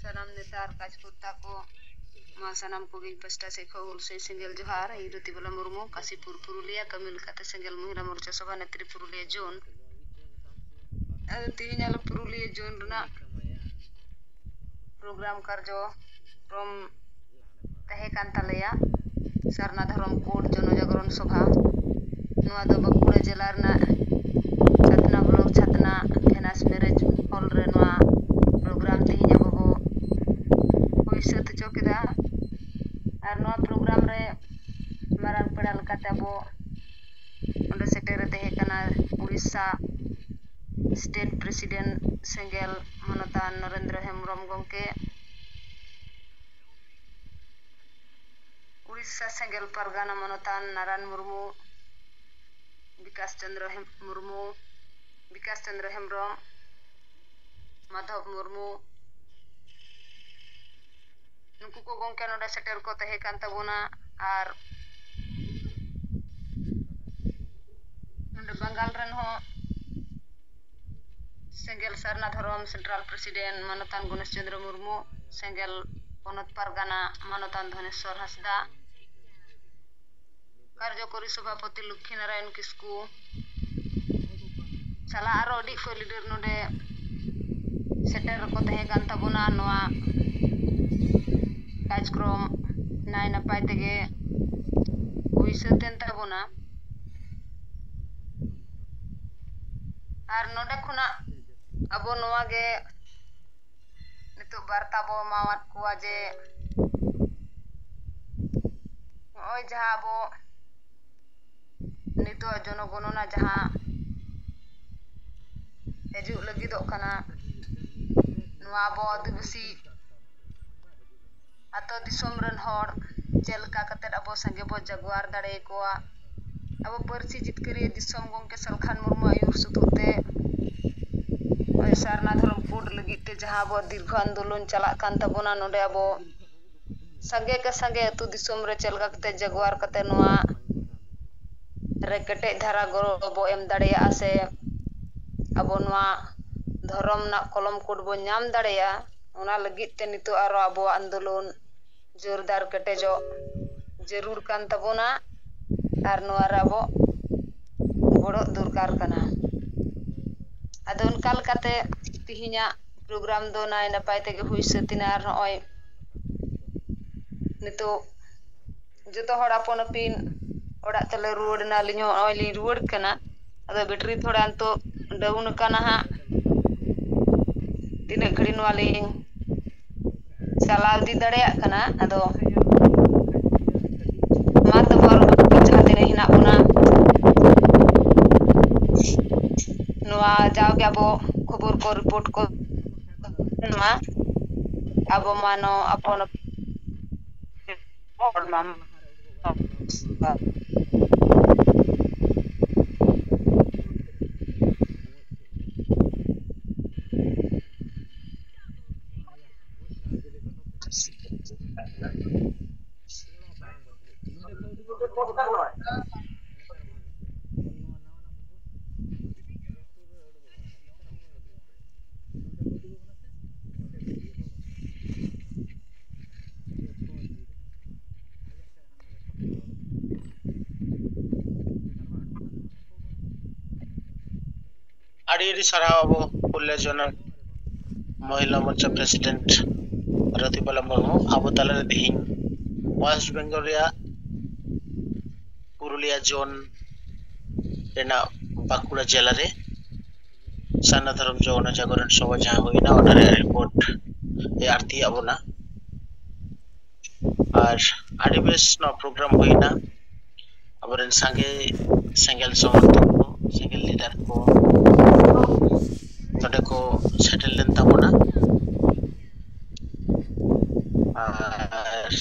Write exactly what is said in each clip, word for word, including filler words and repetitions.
ᱥᱟᱱᱟᱢ ᱱᱮᱛᱟ ᱟᱨ ᱠᱟᱡᱽᱠᱚᱨᱛᱟ ᱠᱚ, ᱱᱚᱣᱟ ᱥᱟᱱᱟᱢ ᱠᱚᱜᱮ ᱤᱧ ᱯᱟᱥᱴᱟ ᱥᱮᱫ ᱠᱷᱚᱱ ᱦᱩᱞᱥᱟᱹᱭ ᱥᱮᱸᱜᱮᱞ ᱡᱚᱦᱟᱨ᱾ ᱤᱧ ᱨᱚᱛᱤᱵᱟᱞᱟ ᱢᱩᱨᱢᱩ, ᱠᱟᱥᱤᱯᱩᱨ ᱯᱩᱨᱩᱞᱤᱭᱟ, ᱠᱟᱹᱢᱤ ᱞᱮᱠᱟᱛᱮ ᱥᱮᱸᱜᱮᱞ ᱢᱚᱦᱤᱞᱟ ᱢᱳᱨᱪᱟ ᱥᱚᱵᱷᱟ ᱱᱮᱛᱨᱤ ᱯᱩᱨᱩᱞᱤᱭᱟ ᱡᱳᱱ᱾ ᱟᱫᱚ ᱛᱮᱦᱮᱧ ᱟᱞᱮ ᱯᱩᱨᱩᱞᱤᱭᱟᱹ ᱡᱳᱱ ᱨᱮᱱᱟᱜ ᱯᱨᱳᱜᱨᱟᱢ ᱠᱟᱨᱡᱚᱠᱨᱚᱢ ᱛᱟᱦᱮᱸ ᱠᱟᱱ ᱛᱟᱞᱮᱭᱟ ᱥᱟᱨᱱᱟ ᱫᱷᱚᱨᱚᱢ ᱠᱳᱰ ᱡᱚᱱᱚᱡᱟᱜᱚᱨᱚᱱ ᱥᱚᱵᱷᱟ᱾ ᱱᱚᱣᱟ ᱫᱚ ᱵᱟᱸᱠᱩᱲᱟ ᱡᱮᱞᱟ ᱨᱮᱱᱟᱜ ᱪᱷᱟᱛᱱᱟ ᱵᱞᱚᱠ ᱪᱷᱟᱛᱱᱟ ᱵᱷᱮᱱᱟᱥ ᱢᱮᱨᱮᱡᱽ ᱦᱚᱞ ᱨᱮ ᱱᱚᱣᱟ ᱯᱨᱳᱜᱨᱟᱢ ᱛᱮᱦᱮᱧ ᱟᱵᱚ ᱵᱚ ᱦᱩᱭ ᱥᱟᱹᱛ ᱦᱚᱪᱚ ᱠᱮᱫᱟ᱾ ᱟᱨ ᱱᱚᱣᱟ ᱯᱨᱳᱜᱨᱟᱢ ᱨᱮ ᱢᱟᱨᱟᱝ ᱯᱮᱲᱟ ᱞᱮᱠᱟᱛᱮ ᱟᱵᱚ ᱚᱸᱰᱮ ᱥᱮᱴᱮᱨ ᱮ ᱛᱟᱦᱮᱸ ᱠᱟᱱᱟ ᱩᱲᱤᱥᱥᱟ ᱥᱴᱮᱴ ᱯᱨᱮᱥᱤᱰᱮᱱᱴ ᱥᱮᱸᱜᱮᱞ ᱢᱟᱱᱚᱛᱟᱱ ᱱᱚᱨᱮᱱᱫᱨᱚ ᱦᱮᱢᱵᱨᱚᱢ ᱜᱚᱢᱠᱮ, ᱩᱲᱤᱥᱥᱟ ᱥᱮᱸᱜᱮᱞ ᱯᱟᱨᱜᱟᱱᱟ ᱢᱟᱱᱚᱛᱟᱱ ᱱᱟᱨᱟᱭᱚᱱ ᱢᱩᱨᱢᱩ, ᱵᱤᱠᱟᱥ ᱪᱚᱱᱫᱨᱚ ᱦᱮᱢ-, ᱢᱩᱨᱢᱩ, ᱵᱤᱠᱟᱥ ᱪᱚᱱᱫᱨᱚ ᱦᱮᱢᱵᱨᱚᱢ, ᱢᱟᱫᱷᱚᱵ ᱢᱩᱨᱢᱩ, ᱱᱩᱠᱩ ᱠᱚ ᱜᱚᱢᱠᱮ ᱱᱚᱰᱮ ᱥᱮᱴᱮᱨ ᱠᱚ ᱛᱟᱦᱮᱸ ᱠᱟᱱ ᱛᱟᱵᱚᱱᱟ᱾ ᱟᱨ ᱱᱚᱰᱮ ᱵᱟᱝᱜᱟᱞ ᱨᱮᱱ ᱦᱚᱸ ᱥᱮᱸᱜᱮᱞ ᱥᱟᱨᱱᱟ ᱫᱷᱚᱨᱚᱢ ᱥᱮᱱᱴᱨᱟᱞ ᱯᱨᱮᱥᱤᱰᱮᱱᱴ ᱢᱟᱱᱚᱛᱟᱱ ᱜᱚᱱᱮᱥ ᱪᱚᱸᱫᱽᱨᱚ ᱢᱩᱨᱢᱩ, ᱥᱮᱸᱜᱮᱞ ᱯᱚᱱᱚᱛ ᱯᱟᱨᱜᱟᱱᱟ ᱢᱟᱱᱚᱛᱟᱱ ᱫᱷᱚᱱᱮᱥᱣᱚᱨ ᱦᱟᱸᱥᱫᱟ, ᱠᱟᱨᱡᱚᱠᱚᱨᱤ ᱥᱚᱵᱷᱟᱯᱚᱛᱤ ᱞᱚᱠᱠᱷᱤ ᱱᱟᱨᱟᱭᱚᱱ ᱠᱤᱥᱠᱩ ᱥᱟᱞᱟᱜ ᱟᱨᱚ ᱟᱹᱰᱤ ᱚᱠᱚᱡ ᱞᱤᱰᱟᱨ ᱱᱚᱰᱮ ᱥᱮᱴᱮᱨ ᱨᱮᱠᱚ ᱛᱟᱦᱮᱸ ᱠᱟᱱ ᱛᱟᱵᱚᱱᱟ᱾ ᱱᱚᱣᱟ ᱠᱟᱨᱡᱚᱠᱨᱚᱢ ᱱᱟᱭ ᱱᱟᱯᱟᱭ ᱛᱮᱜᱮ ᱦᱩᱭ ᱥᱟᱹᱛ ᱮᱱ ᱛᱟᱵᱚᱱᱟ᱾ ᱟᱨ ᱱᱚᱰᱮ ᱠᱷᱚᱱᱟᱜ ᱟᱵᱚ ᱱᱚᱣᱟ ᱜᱮ ᱱᱤᱛᱚᱜ ᱵᱟᱨᱛᱟ ᱵᱚ ᱮᱢᱟᱣᱟᱫ ᱠᱚᱣᱟ ᱡᱮ ᱱᱚᱜᱼᱚᱭ ᱡᱟᱦᱟᱸ ᱟᱵᱚ ᱱᱤᱛᱚᱜ ᱡᱚᱱᱚᱜᱚᱱᱚᱱᱟ ᱡᱟᱦᱟᱸ ᱦᱤᱡᱩᱜ ᱞᱟᱹᱜᱤᱫᱚᱜ ᱠᱟᱱᱟ, ᱱᱚᱣᱟ ᱟᱵᱚ ᱟᱹᱫᱤᱵᱟᱹᱥᱤ ᱟᱛᱳ ᱫᱤᱥᱚᱢ ᱨᱮᱱ ᱦᱚᱲ ᱪᱮᱫ ᱞᱮᱠᱟ ᱠᱟᱛᱮᱫ ᱟᱵᱚ ᱥᱟᱸᱜᱮ ᱵᱚ ᱡᱟᱜᱣᱟᱨ ᱫᱟᱲᱮᱭᱟᱠᱚᱣᱟ᱾ ᱟᱵᱚ ᱯᱟᱹᱨᱥᱤ ᱡᱤᱛᱠᱟᱹᱨᱤᱭᱟᱹ ᱫᱤᱥᱚᱢ ᱜᱚᱢᱠᱮ ᱥᱟᱞᱠᱷᱟᱱ ᱢᱩᱨᱢᱩ ᱟᱹᱭᱩᱨ ᱥᱩᱛᱩᱜ ᱛᱮ ᱱᱚᱜᱼᱚᱭ ᱥᱟᱨᱱᱟ ᱫᱷᱚᱨᱚᱢ ᱠᱳᱰ ᱞᱟᱹᱜᱤᱫ ᱛᱮ ᱡᱟᱦᱟᱸ ᱟᱵᱚᱣᱟᱜ ᱫᱤᱨᱜᱷᱚ ᱟᱱᱫᱳᱞᱚᱱ ᱪᱟᱞᱟᱜ ᱠᱟᱱ ᱛᱟᱵᱚᱱᱟ, ᱱᱚᱰᱮ ᱟᱵᱚ ᱥᱟᱸᱜᱮ ᱠᱮ ᱥᱟᱸᱜᱮ ᱟᱹᱛᱩ ᱫᱤᱥᱚᱢ ᱨᱮ ᱪᱮᱫ ᱞᱮᱠᱟ ᱠᱟᱛᱮ ᱡᱟᱜᱣᱟᱨ ᱠᱟᱛᱮ ᱱᱚᱣᱟ ᱨᱮ ᱠᱮᱴᱮᱡ ᱫᱷᱟᱨᱟ ᱜᱚᱲᱚ ᱵᱚ ᱮᱢ ᱫᱟᱲᱮᱭᱟᱜᱼᱟ ᱥᱮ ᱟᱵᱚ ᱱᱚᱣᱟ ᱫᱷᱚᱨᱚᱢ ᱨᱮᱱᱟᱜ ᱠᱚᱞᱚᱢ ᱠᱳᱰ ᱵᱚ ᱧᱟᱢ ᱫᱟᱲᱮᱭᱟᱜᱼᱟ, ᱚᱱᱟ ᱞᱟᱹᱜᱤᱫ ᱛᱮ ᱱᱤᱛᱚᱜ ᱟᱨᱚ ᱟᱵᱚᱣᱟᱜ ᱟᱱᱫᱳᱞᱚᱱ ᱡᱳᱨᱫᱟᱨ ᱠᱮᱴᱮᱡᱚᱜ ᱡᱟᱹᱨᱩᱲ ᱠᱟᱱ ᱛᱟᱵᱚᱱᱟ ᱟᱨ ᱱᱚᱣᱟ ᱨᱮ ᱟᱵᱚ ᱜᱚᱲᱚ ᱫᱚᱨᱠᱟᱨ ᱠᱟᱱᱟ᱾ ᱟᱫᱚ ᱚᱱᱠᱟ ᱞᱮᱠᱟᱛᱮ ᱛᱤᱦᱤᱧᱟᱜ ᱯᱨᱳᱜᱨᱟᱢ ᱫᱚ ᱱᱟᱭ ᱱᱟᱯᱟᱭ ᱛᱮᱜᱮ ᱦᱩᱭ ᱥᱟᱹᱛ ᱮᱱᱟ ᱟᱨ ᱱᱚᱜᱼᱚᱭ ᱱᱤᱛᱚᱜ ᱡᱚᱛᱚ ᱦᱚᱲ ᱟᱯᱚᱱ ᱟᱹᱯᱤᱱ ᱚᱲᱟᱜ ᱛᱮᱞᱮ ᱨᱩᱣᱟᱹᱲ ᱮᱱᱟ᱾ ᱟᱹᱞᱤᱧ ᱦᱚᱸ ᱱᱚᱜᱼᱚᱭ ᱞᱤᱧ ᱨᱩᱣᱟᱹᱲ ᱠᱟᱱᱟ᱾ ᱟᱫᱚ ᱵᱮᱴᱨᱤ ᱛᱷᱚᱲᱟ ᱱᱤᱛᱚᱜ ᱰᱟᱣᱩᱱ ᱟᱠᱟᱱᱟ ᱦᱟᱸᱜ᱾ ᱛᱤᱱᱟᱹᱜ ᱜᱷᱟᱹᱲᱤ ᱱᱚᱣᱟ ᱞᱤᱧ ᱪᱟᱞᱟᱣ ᱤᱫᱤ ᱫᱟᱲᱮᱭᱟᱜ ᱠᱟᱱᱟ᱾ ᱟᱫᱚ ᱢᱟ ᱛᱚᱵᱮ ᱟᱨᱚ ᱡᱟᱦᱟᱸ ᱛᱤᱱᱟᱹᱜ ᱦᱮᱱᱟᱜ ᱵᱚᱱᱟ, ᱱᱚᱣᱟ ᱡᱟᱣᱜᱮ ᱟᱵᱚ ᱠᱷᱚᱵᱚᱨ ᱠᱚ ᱨᱤᱯᱳᱨᱴ ᱠᱚ ᱢᱟ ᱟᱵᱚ ᱢᱟ ᱱᱚᱣᱟ ᱟᱯᱚᱱ ᱦᱚᱲ ᱢᱟ ᱟᱹᱰᱤ ᱟᱹᱰᱤ ᱥᱟᱨᱦᱟᱣ ᱟᱵᱚ ᱯᱩᱨᱩᱞᱤᱭᱟᱹ ᱡᱚᱱᱚᱛ ᱢᱚᱦᱤᱞᱟ ᱢᱳᱨᱪᱟ ᱯᱨᱮᱥᱤᱰᱮᱱᱴ ᱨᱚᱛᱤᱵᱟᱞᱟ ᱢᱩᱨᱢᱩ ᱟᱵᱚ ᱛᱟᱞᱟᱨᱮ ᱛᱮᱦᱮᱧ ᱳᱭᱮᱥᱴ ᱵᱮᱝᱜᱚᱞ ᱨᱮᱭᱟᱜ ᱯᱩᱨᱩᱞᱤᱭᱟᱹ ᱡᱳᱱ ᱨᱮᱱᱟᱜ ᱵᱟᱸᱠᱩᱲᱟ ᱡᱮᱞᱟ ᱨᱮ ᱥᱟᱨᱱᱟ ᱫᱷᱚᱨᱚᱢ ᱡᱚᱱ ᱡᱟᱜᱚᱨᱚᱱ ᱥᱚᱵᱷᱟ ᱡᱟᱦᱟᱸ ᱦᱩᱭᱱᱟ, ᱚᱱᱟ ᱨᱮᱭᱟᱜ ᱨᱤᱯᱳᱨᱴ ᱮ ᱟᱨᱛᱤᱭᱟᱜ ᱵᱚᱱᱟ᱾ ᱟᱨ ᱟᱹᱰᱤ ᱵᱮᱥ ᱱᱚᱣᱟ ᱯᱨᱳᱜᱨᱟᱢ ᱦᱩᱭᱱᱟ᱾ ᱟᱵᱚᱨᱮᱱ ᱥᱟᱸᱜᱮ ᱥᱮᱸᱜᱮᱞ ᱥᱚᱢᱚᱨᱛᱷᱚᱠ ᱠᱚ, ᱥᱮᱸᱜᱮᱞ ᱞᱤᱰᱟᱨ ᱠᱚ ᱱᱚᱰᱮ ᱠᱚ ᱥᱮᱴᱮᱨ ᱞᱮᱱ ᱛᱟᱵᱚᱱᱟ᱾ ᱟᱨ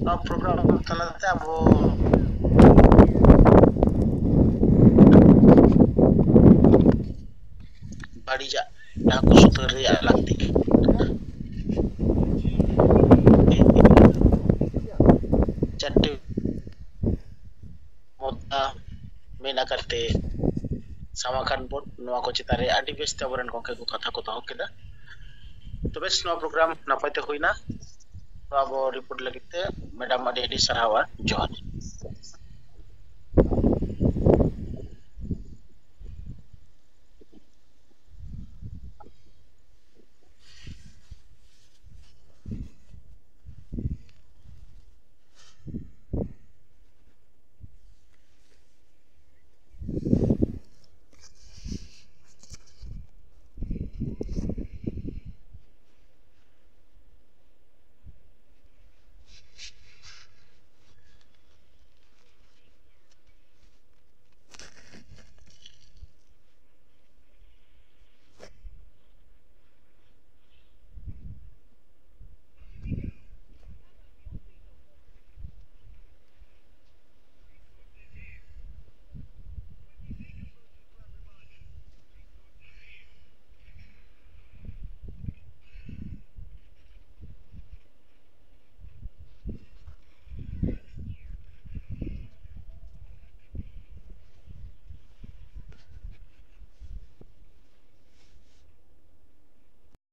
ᱱᱚᱣᱟ ᱯᱨᱳᱜᱨᱟᱢ ᱛᱟᱞᱟᱛᱮ ᱟᱵᱚ ᱵᱟᱹᱲᱤᱡᱟᱜ ᱰᱟᱦᱟᱨ ᱠᱚ ᱥᱩᱫᱷᱟᱹᱨ ᱨᱮᱭᱟᱜ ᱞᱟᱹᱠᱛᱤ᱾ ᱪᱟᱨᱴᱮ ᱢᱩᱫᱽᱫᱟ ᱢᱮᱱ ᱟᱠᱟᱫ ᱛᱮ ᱥᱟᱢᱟᱠᱷᱟᱱ ᱵᱚᱱ ᱱᱚᱣᱟ ᱠᱚ ᱪᱮᱛᱟᱱ ᱨᱮ ᱟᱹᱰᱤ ᱵᱮᱥ ᱛᱮ ᱟᱵᱚᱨᱮᱱ ᱜᱚᱢᱠᱮ ᱠᱚ ᱠᱟᱛᱷᱟ ᱠᱚ ᱫᱚᱦᱚ ᱠᱮᱫᱟ᱾ ᱛᱚᱵᱮ ᱱᱚᱣᱟ ᱯᱨᱳᱜᱨᱟᱢ ᱱᱟᱯᱟᱭ ᱛᱮ ᱦᱩᱭᱱᱟ᱾ ᱛᱚ ᱟᱵᱚ ᱨᱤᱯᱳᱨᱴ ᱞᱟᱹᱜᱤᱫ ᱛᱮ ᱢᱮᱰᱟᱢ ᱟᱹᱰᱤ ᱟᱹᱰᱤ ᱥᱟᱨᱦᱟᱣ ᱟᱨ ᱡᱚᱦᱟᱨ᱾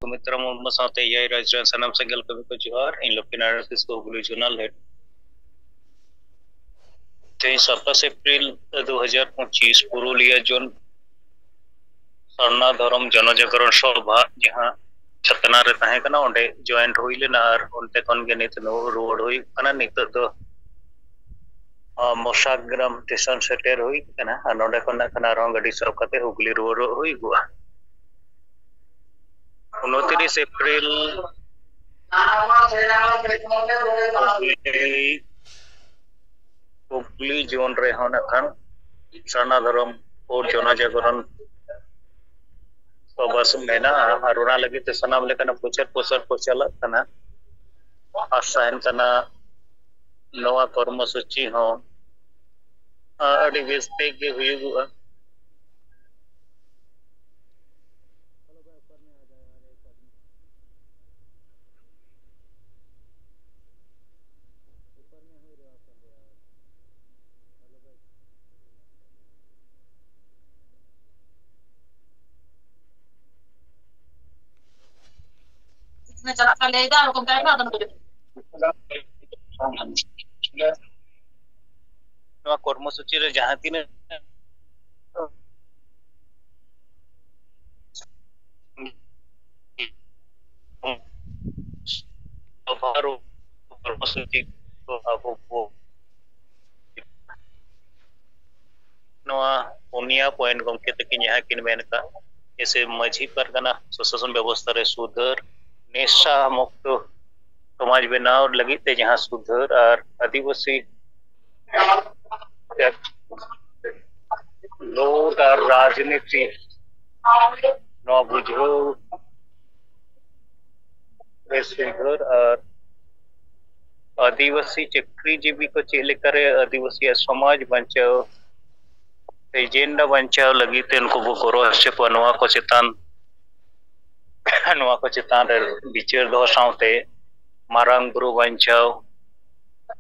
ᱥᱩᱢᱤᱛᱨᱟ ᱢᱩᱨᱢᱩ ᱥᱟᱶᱛᱮ ᱮᱭᱟᱭ ᱨᱟᱡᱽ ᱨᱮᱱ ᱥᱟᱱᱟᱢ ᱥᱮᱸᱜᱮᱞ ᱠᱟᱹᱢᱤ ᱠᱚ ᱡᱚᱦᱟᱨ᱾ ᱤᱧ ᱞᱚᱠᱠᱷᱤᱱᱟᱨᱟᱭᱚᱬ ᱠᱤᱥᱠᱩ, ᱦᱩᱜᱽᱞᱤ ᱡᱳᱱᱟᱞ ᱦᱮᱰ᱾ ᱛᱮᱦᱮᱧ ᱥᱟᱛᱟᱥ ᱮᱯᱨᱤᱞ ᱫᱩ ᱦᱟᱡᱟᱨ ᱯᱚᱸᱪᱤᱥ, ᱯᱩᱨᱩᱞᱤᱭᱟᱹ ᱡᱳᱱ ᱥᱟᱨᱱᱟ ᱫᱷᱚᱨᱚᱢ ᱡᱚᱱᱚᱡᱟᱜᱚᱨᱚᱱ ᱥᱚᱵᱷᱟ ᱡᱟᱦᱟᱸ ᱪᱷᱟᱛᱱᱟ ᱨᱮ ᱛᱟᱦᱮᱸ ᱠᱟᱱᱟ, ᱚᱸᱰᱮ ᱡᱚᱭᱮᱱᱴ ᱦᱩᱭ ᱞᱮᱱᱟ ᱟᱨ ᱚᱱᱛᱮ ᱠᱷᱚᱱ ᱜᱮ ᱱᱤᱛ ᱱᱚ-, ᱨᱩᱣᱟᱹᱲ ᱦᱩᱭᱩᱜ ᱠᱟᱱᱟ᱾ ᱱᱤᱛᱚᱜ ᱫᱚ, ᱟ, ᱢᱚᱥᱟᱜᱨᱟᱢ ᱥᱴᱮᱥᱚᱱ ᱥᱮᱴᱮᱨ ᱦᱩᱭ ᱠᱟᱱᱟ ᱟᱨ ᱱᱚᱸᱰᱮ ᱠᱷᱚᱱ ᱱᱟᱜ ᱠᱷᱟᱱ ᱟᱨᱦᱚᱸ ᱜᱟᱹᱰᱤ ᱥᱟᱵ ᱠᱟᱛᱮ ᱦᱩᱜᱽᱞᱤ ᱨᱩᱣᱟᱹᱲᱚᱜ ᱦᱩᱭᱩᱜᱼᱟ᱾ ᱩᱱᱛᱤᱨᱤᱥ ᱮᱯᱨᱤᱞ ᱦᱩᱜᱽᱞᱤ, ᱦᱩᱜᱽᱞᱤ ᱡᱳᱱ ᱨᱮᱦᱚᱸ ᱱᱟᱜ ᱠᱷᱟᱱ ᱥᱟᱨᱱᱟ ᱫᱷᱚᱨᱚᱢ ᱠᱳᱰ ᱡᱚᱱᱚᱡᱟᱜᱚᱨᱚᱱ ᱥᱚᱵᱷᱟ ᱢᱮᱱᱟᱜᱼᱟ ᱟᱨ ᱚᱱᱟ ᱞᱟᱹᱜᱤᱫ ᱛᱮ ᱥᱟᱱᱟᱢ ᱞᱮᱠᱟᱱᱟᱜ ᱯᱨᱚᱪᱟᱨ ᱯᱨᱚᱥᱟᱨ ᱠᱚ ᱪᱟᱞᱟᱜ ᱠᱟᱱᱟ᱾ ᱟᱥᱟᱭᱮᱱ ᱠᱟᱱᱟ ᱱᱚᱣᱟ ᱠᱚᱨᱢᱚ ᱥᱩᱪᱤ ᱦᱚᱸ, ᱟ, ᱟᱹᱰᱤ ᱵᱮᱥ ᱛᱮᱜᱮ ᱦᱩᱭᱩᱜᱚᱜᱼᱟ᱾ ᱪᱟᱞᱟᱜ ᱠᱟᱱ ᱞᱟᱹᱭ ᱮᱫᱟ, ᱟᱨ ᱠᱚ ᱢᱮᱛᱟᱭ ᱠᱟᱱᱟ, ᱟᱫᱚ ᱱᱩᱠᱩ ᱫᱚ ᱱᱚᱣᱟ ᱠᱚᱨᱢᱚᱥᱩᱪᱤ ᱨᱮ ᱡᱟᱦᱟᱸ ᱛᱤᱱᱟᱹᱜ ᱠᱚᱨᱢᱚᱥᱩᱪᱤ ᱠᱚ ᱟᱵᱚ ᱵᱚ ᱱᱚᱣᱟ ᱯᱩᱱᱭᱟ ᱯᱚᱭᱮᱱᱴ ᱜᱚᱢᱠᱮ ᱛᱟᱹᱠᱤᱱ ᱡᱟᱦᱟᱸ ᱠᱤᱱ ᱢᱮᱱ ᱟᱠᱟᱫ, ᱡᱮᱭᱥᱮ ᱢᱟᱹᱡᱷᱤ ᱯᱟᱨᱜᱟᱱᱟ ᱥᱚᱥᱟᱥᱚᱱ ᱵᱮᱵᱚᱥᱛᱷᱟ ᱨᱮ ᱥᱩᱫᱷᱟᱹᱨ, ᱱᱮᱥᱟ ᱢᱩᱠᱛᱚ ᱥᱚᱢᱟᱡᱽ ᱵᱮᱱᱟᱣ ᱞᱟᱹᱜᱤᱫ ᱛᱮ ᱡᱟᱦᱟᱸ ᱥᱩᱫᱷᱟᱹᱨ ᱟᱨ ᱟᱹᱫᱤᱵᱟᱹᱥᱤ ᱞᱳᱠ ᱟᱨ ᱨᱟᱡᱽᱱᱤᱛᱤ ᱱᱚᱣᱟ ᱵᱩᱡᱷᱟᱹᱣ ᱨᱮ ᱥᱩᱫᱷᱟᱹᱨ ᱟᱨ ᱟᱹᱫᱤᱵᱟᱹᱥᱤ ᱪᱟᱹᱠᱨᱤᱡᱤᱵᱤ ᱠᱚ ᱪᱮᱫ ᱞᱮᱠᱟᱨᱮ ᱟᱹᱫᱤᱵᱟᱹᱥᱤᱭᱟᱜ ᱥᱚᱢᱟᱡᱽ ᱵᱟᱧᱪᱟᱣ, ᱮᱡᱮᱱᱰᱟ ᱵᱟᱧᱪᱟᱣ ᱞᱟᱹᱜᱤᱫ ᱛᱮ ᱩᱱᱠᱩ ᱵᱚ ᱜᱚᱲᱚ ᱦᱚᱪᱚ ᱠᱚᱣᱟ, ᱱᱚᱣᱟ ᱠᱚ ᱪᱮᱛᱟᱱ ᱱᱚᱣᱟ ᱠᱚ ᱪᱮᱛᱟᱱ ᱨᱮ ᱵᱤᱪᱟᱹᱨ ᱫᱚᱦᱚ ᱥᱟᱶᱛᱮ ᱢᱟᱨᱟᱝ ᱵᱩᱨᱩ ᱵᱟᱧᱪᱟᱣ,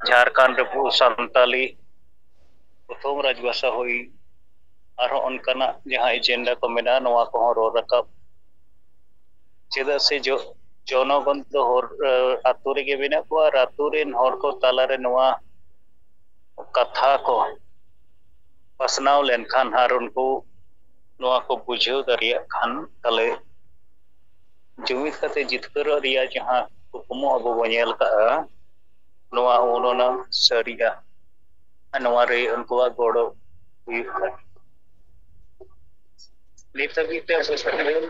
ᱡᱷᱟᱲᱠᱷᱚᱸᱰ ᱨᱮ ᱵᱚᱦᱩ ᱥᱟᱱᱛᱟᱞᱤ ᱯᱨᱚᱛᱷᱚᱢ ᱨᱟᱡᱽᱵᱷᱟᱥᱟ ᱦᱩᱭ, ᱟᱨᱦᱚᱸ ᱚᱱᱠᱟᱱᱟᱜ ᱡᱟᱦᱟᱸ ᱮᱡᱮᱱᱰᱟ ᱠᱚ ᱢᱮᱱᱟᱜᱼᱟ, ᱱᱚᱣᱟ ᱠᱚᱦᱚᱸ ᱨᱚᱲ ᱨᱟᱠᱟᱵ᱾ ᱪᱮᱫᱟᱜ ᱥᱮ ᱡᱚ-, ᱡᱚᱱᱚᱜᱚᱱ ᱫᱚ ᱦᱚᱨ, ᱟᱹᱛᱩ ᱨᱮᱜᱮ ᱢᱮᱱᱟᱜ ᱠᱚᱣᱟ, ᱟᱨ ᱟᱹᱛᱩ ᱨᱮᱱ ᱦᱚᱲ ᱠᱚ ᱛᱟᱞᱟᱨᱮ ᱱᱚᱣᱟ ᱠᱟᱛᱷᱟ ᱠᱚ ᱯᱟᱥᱱᱟᱣ ᱞᱮᱱᱠᱷᱟᱱ ᱟᱨ ᱩᱱᱠᱩ ᱱᱚᱣᱟ ᱠᱚ ᱵᱩᱡᱷᱟᱹᱣ ᱫᱟᱲᱮᱭᱟᱜ ᱠᱷᱟᱱ, ᱛᱟᱦᱞᱮ ᱡᱩᱢᱤᱫ ᱠᱟᱛᱮ ᱡᱤᱛᱠᱟᱹᱨᱚᱜ ᱨᱮᱭᱟᱜ ᱡᱟᱦᱟᱸ ᱠᱩᱠᱢᱩ ᱟᱵᱚ ᱵᱚ ᱧᱮᱞ ᱠᱟᱜᱼᱟ, ᱱᱚᱣᱟ ᱩᱱᱩᱱᱟ ᱥᱟᱹᱨᱤᱜᱼᱟ᱾ ᱟᱨ ᱱᱚᱣᱟ ᱨᱮ ᱩᱱᱠᱩᱣᱟᱜ ᱜᱚᱲᱚ ᱦᱩᱭᱩᱜᱼᱟ᱾ ᱱᱤᱛ ᱦᱟᱹᱵᱤᱡ ᱛᱮ ᱟᱵᱚ ᱥᱟᱱᱛᱟᱲ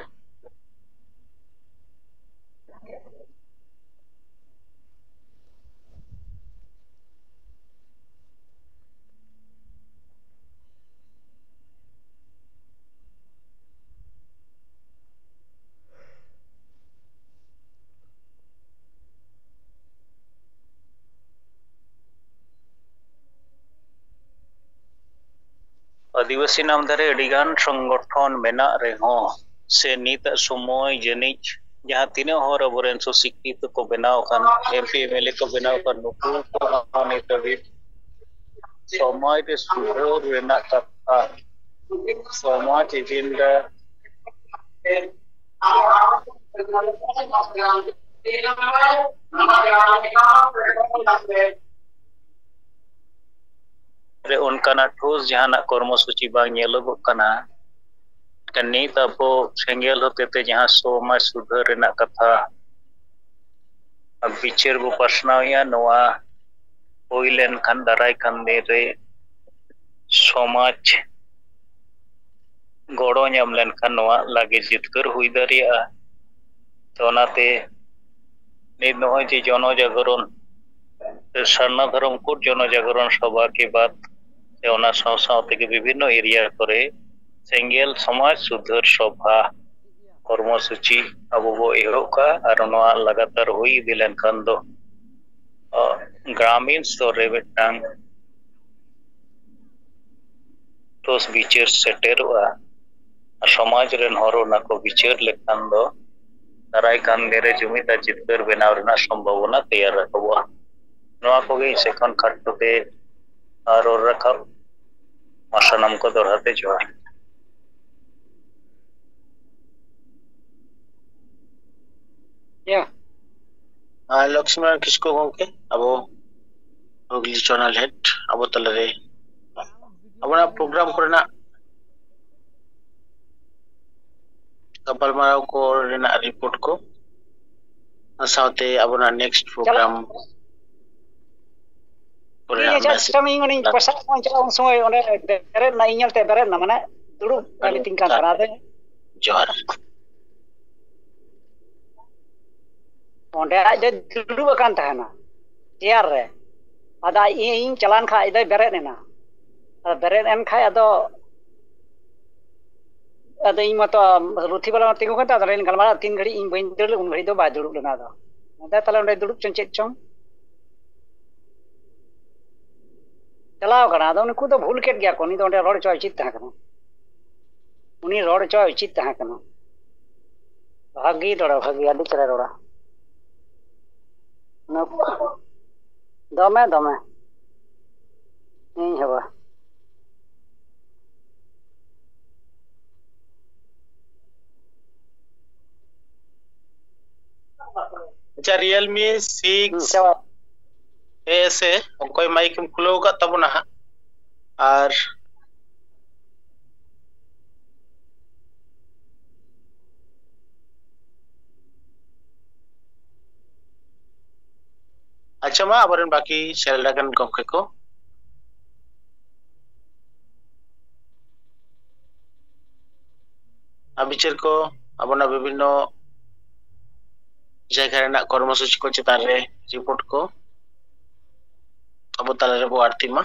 ᱟᱹᱫᱤᱵᱟᱹᱥᱤ ᱱᱟᱢ ᱫᱷᱟᱨᱮ ᱟᱹᱰᱤᱜᱟᱱ ᱥᱚᱝᱜᱚᱴᱷᱚᱱ ᱢᱮᱱᱟᱜ ᱨᱮᱦᱚᱸ, ᱥᱮ ᱱᱤᱛᱟᱜ ᱥᱚᱢᱚᱭ ᱡᱟᱹᱱᱤᱡ ᱡᱟᱦᱟᱸ ᱛᱤᱱᱟᱹᱜ ᱦᱚᱲ ᱟᱵᱚᱨᱮᱱ ᱥᱩᱥᱤᱠᱠᱷᱤᱛᱚ ᱠᱚ ᱵᱮᱱᱟᱣ ᱟᱠᱟᱱ, M P M L A ᱠᱚ ᱵᱮᱱᱟᱣ ᱟᱠᱟᱱ, ᱱᱩᱠᱩ ᱠᱚᱦᱚᱸ ᱱᱤᱛ ᱦᱟᱹᱵᱤᱡ ᱥᱚᱢᱟᱡᱽ ᱨᱮ ᱥᱩᱫᱷᱟᱹᱨ ᱨᱮᱱᱟᱜ ᱠᱟᱛᱷᱟ, ᱥᱚᱢᱟᱡᱽ ᱮᱡᱮᱱᱰᱟ ᱨᱮ ᱚᱱᱠᱟᱱᱟᱜ ᱴᱷᱳᱥ ᱡᱟᱦᱟᱱᱟᱜ ᱠᱚᱨᱢᱚ ᱥᱩᱪᱤ ᱵᱟᱝ ᱧᱮᱞᱚᱜᱚᱜ ᱠᱟᱱᱟ᱾ ᱱᱤᱛ ᱟᱵᱚ ᱥᱮᱸᱜᱮᱞ ᱦᱚᱛᱮᱛᱮ ᱡᱟᱦᱟᱸ ᱥᱚᱢᱟᱡᱽ ᱥᱩᱫᱷᱟᱹᱨ ᱨᱮᱱᱟᱜ ᱠᱟᱛᱷᱟ ᱵᱤᱪᱟᱹᱨ ᱵᱚ ᱯᱟᱥᱱᱟᱣᱮᱫᱼᱟ, ᱱᱚᱣᱟ ᱦᱩᱭ ᱞᱮᱱᱠᱷᱟᱱ ᱫᱟᱨᱟᱭ ᱠᱟᱱ ᱫᱤᱱ ᱨᱮ ᱥᱚᱢᱟᱡᱽ ᱜᱚᱲᱚ ᱧᱟᱢ ᱞᱮᱱᱠᱷᱟᱱ ᱱᱚᱣᱟ ᱞᱟᱜᱮ ᱡᱤᱛᱠᱟᱹᱨ ᱦᱩᱭ ᱫᱟᱲᱮᱭᱟᱜᱼᱟ᱾ ᱛᱚ ᱚᱱᱟᱛᱮ ᱱᱤᱛ ᱱᱚᱜᱼᱚᱭ ᱡᱮ ᱡᱚᱱᱚ ᱡᱟᱜᱚᱨᱚᱱ, ᱥᱟᱨᱱᱟ ᱫᱷᱚᱨᱚᱢ ᱠᱳᱰ ᱡᱚᱱᱚ ᱡᱟᱜᱚᱨᱚᱱ ᱥᱚᱵᱷᱟ ᱠᱮ ᱵᱟᱫ ᱥᱮ ᱚᱱᱟ ᱥᱟᱶ ᱥᱟᱶ ᱛᱮᱜᱮ ᱵᱤᱵᱷᱤᱱᱱᱚ ᱮᱨᱤᱭᱟ ᱠᱚᱨᱮ ᱥᱮᱸᱜᱮᱞ ᱥᱚᱢᱟᱡᱽ ᱥᱩᱫᱷᱟᱹᱨ ᱥᱚᱵᱷᱟ ᱠᱚᱨᱢᱚ ᱥᱩᱪᱤ ᱟᱵᱚ ᱵᱚ ᱮᱦᱚᱵ ᱠᱟᱜᱼᱟ ᱟᱨ ᱱᱚᱣᱟ ᱞᱟᱜᱟᱛᱟᱨ ᱦᱩᱭ ᱤᱫᱤ ᱞᱮᱱᱠᱷᱟᱱ ᱫᱚ, ᱚ, ᱜᱨᱟᱢᱤᱱ ᱥᱛᱚᱨ ᱨᱮ ᱢᱤᱫᱴᱟᱝ ᱴᱷᱳᱥ ᱵᱤᱪᱟᱹᱨ ᱥᱮᱴᱮᱨᱚᱜᱼᱟ᱾ ᱟᱨ ᱥᱚᱢᱟᱡᱽ ᱨᱮᱱ ᱦᱚᱲ ᱚᱱᱟ ᱠᱚ ᱵᱤᱪᱟᱹᱨ ᱞᱮᱠᱷᱟᱱ ᱫᱚ ᱫᱟᱨᱟᱭ ᱠᱟᱱ ᱫᱤᱱ ᱨᱮ ᱡᱩᱢᱤᱫ ᱟᱨ ᱡᱤᱛᱠᱟᱹᱨ ᱵᱮᱱᱟᱣ ᱨᱮᱱᱟᱜ ᱥᱚᱢᱵᱷᱟᱵᱚᱱᱟ ᱛᱮᱭᱟᱨ ᱨᱟᱠᱟᱵᱚᱜᱼᱟ᱾ ᱱᱚᱣᱟ ᱠᱚᱜᱮ ᱤᱧ ᱥᱮᱫ ᱠᱷᱚᱱ ᱠᱷᱟᱴᱚ ᱛᱮ ᱨᱚᱲ ᱨᱟᱠᱟᱵ᱾ ᱢᱟ ᱥᱟᱱᱟᱢ ᱠᱚ ᱫᱚᱦᱲᱟ ᱛᱮ ᱡᱚᱦᱟᱨ᱾ ᱭᱟ᱾ ᱟᱨ ᱞᱚᱠᱥᱢᱤ ᱱᱟᱨᱟᱭᱚᱱ ᱠᱤᱥᱠᱩ ᱜᱚᱢᱠᱮ, ᱟᱵᱚ ᱦᱩᱜᱽᱞᱤ ᱡᱳᱱᱟᱞ ᱦᱮᱰ ᱟᱵᱚ ᱛᱟᱞᱟᱨᱮ ᱟᱵᱚᱱᱟᱜ ᱯᱨᱳᱜᱨᱟᱢ ᱠᱚᱨᱮᱱᱟᱜ ᱜᱟᱯᱟᱞᱢᱟᱨᱟᱣ ᱠᱚ ᱨᱮᱱᱟᱜ ᱨᱤᱯᱳᱨᱴ ᱠᱚ, ᱚᱱᱟ ᱥᱟᱶᱛᱮ ᱟᱵᱚᱱᱟᱜ ᱱᱮᱠᱥᱴ ᱯᱨᱳᱜᱨᱟᱢ ᱠᱚᱨᱮᱱᱟᱜ ᱤᱧ ᱟᱪᱪᱷᱟ, message᱾ ᱤᱧ ᱚᱸᱰᱮᱧ ᱯᱚᱭᱥᱟ ᱮᱢᱚᱜ ᱤᱧ ᱪᱟᱞᱟᱜ ᱩᱱ ᱥᱚᱢᱚᱭ ᱚᱸᱰᱮ ᱵᱮᱨᱮᱫ ᱮᱱᱟ, ᱤᱧ ᱧᱮᱞᱛᱮ ᱵᱮᱨᱮᱫ ᱮᱱᱟ, ᱢᱟᱱᱮ ᱫᱩᱲᱩᱵ ᱮ ᱢᱤᱛᱟᱹᱧ ᱠᱟᱱ ᱛᱟᱦᱮᱱᱟ᱾ ᱟᱫᱚ ᱡᱚᱦᱟᱨ᱾ ᱚᱸᱰᱮ ᱟᱡ ᱫᱚᱭ ᱫᱩᱲᱩᱵ ᱟᱠᱟᱱ ᱛᱟᱦᱮᱱᱟ ᱪᱮᱭᱟᱨ ᱨᱮ᱾ ᱟᱫᱚ ᱤᱧ, ᱤᱧ ᱪᱟᱞᱟᱣᱮᱱ ᱠᱷᱟᱡ ᱟᱡ ᱫᱚᱭ ᱵᱮᱨᱮᱫ ᱮᱱᱟ᱾ ᱟᱫᱚ ᱵᱮᱨᱮᱫ ᱮᱱ ᱠᱷᱟᱡ ᱟᱫᱚ, ᱟᱫᱚ ᱤᱧ ᱢᱟᱛᱚ ᱨᱩᱛᱷᱤ ᱵᱟᱞᱟ ᱛᱤᱸᱜᱩ ᱠᱟᱱ ᱛᱟᱦᱮᱸ, ᱟᱫᱚ ᱜᱟᱞᱢᱟᱨᱟᱣ ᱛᱤᱱ ᱜᱷᱟᱹᱲᱤᱡ ᱤᱧ ᱵᱟᱹᱧ ᱫᱟᱹᱲ ᱞᱮᱫ, ᱩᱱ ᱜᱷᱟᱹᱲᱤᱡ ᱫᱚ ᱵᱟᱭ ᱫᱩᱲᱩᱵ ᱞᱮᱱᱟ᱾ ᱟᱫᱚ ᱢᱮᱱᱫᱟᱭ, "ᱛᱟᱦᱞᱮ ᱚᱸᱰᱮ ᱫᱩᱲᱩᱵ ᱪᱚᱝ ᱪᱮᱫ ᱪᱚᱝ?" ᱪᱟᱞᱟᱣ ᱠᱟᱱᱟ᱾ ᱟᱫᱚ ᱩᱱᱠᱩ ᱫᱚ ᱵᱷᱩᱞ ᱠᱮᱫ ᱜᱮᱭᱟ ᱠᱚ, ᱩᱱᱤ ᱫᱚ ᱚᱸᱰᱮ ᱨᱚᱲ ᱦᱚᱪᱚ ᱩᱪᱤᱛ ᱛᱟᱦᱮᱸ ᱠᱟᱱᱟ, ᱩᱱᱤ ᱨᱚᱲ ᱦᱚᱪᱚ ᱩᱪᱤᱛ ᱛᱟᱦᱮᱸ ᱠᱟᱱᱟ᱾ ᱵᱷᱟᱹᱜᱤ ᱨᱚᱲᱟ, ᱵᱷᱟᱹᱜᱤ, ᱟᱹᱰᱤ ᱪᱮᱦᱨᱟ ᱨᱚᱲᱟ᱾ ᱫᱚᱢᱮ, ᱫᱚᱢᱮ᱾ ᱤᱧ ᱦᱚᱸ ᱵᱟ᱾ ᱟᱪᱪᱷᱟ, Realme six ᱦᱩᱸ, ᱪᱟᱵᱟ᱾ A S A, ᱚᱠᱚᱭ ᱢᱟᱭᱤᱠ ᱮᱢ ᱠᱷᱩᱞᱟᱹᱣ ᱟᱠᱟᱫ ᱛᱟᱵᱚᱱᱟ ᱦᱟᱸᱜ? ᱟᱨ ᱟᱪᱪᱷᱟ, ᱢᱟ ᱟᱵᱚᱨᱮᱱ ᱵᱟᱹᱠᱤ ᱥᱮᱞᱮᱫ ᱟᱠᱟᱱ ᱜᱚᱢᱠᱮ ᱠᱚ᱾ ᱟᱨ ᱵᱤᱪᱟᱹᱨ ᱠᱚ, ᱟᱵᱚᱱᱟᱜ ᱵᱤᱵᱷᱤᱱᱱᱚ ᱡᱟᱭᱜᱟ ᱨᱮᱱᱟᱜ ᱠᱚᱨᱢᱚᱥᱩᱪᱤ ᱠᱚ ᱪᱮᱛᱟᱱ ᱨᱮ ᱨᱤᱯᱳᱨᱴ ᱠᱚ ᱟᱵᱚ ᱛᱟᱞᱟ ᱨᱮᱵᱚ ᱟᱬᱛᱤ ᱢᱟ᱾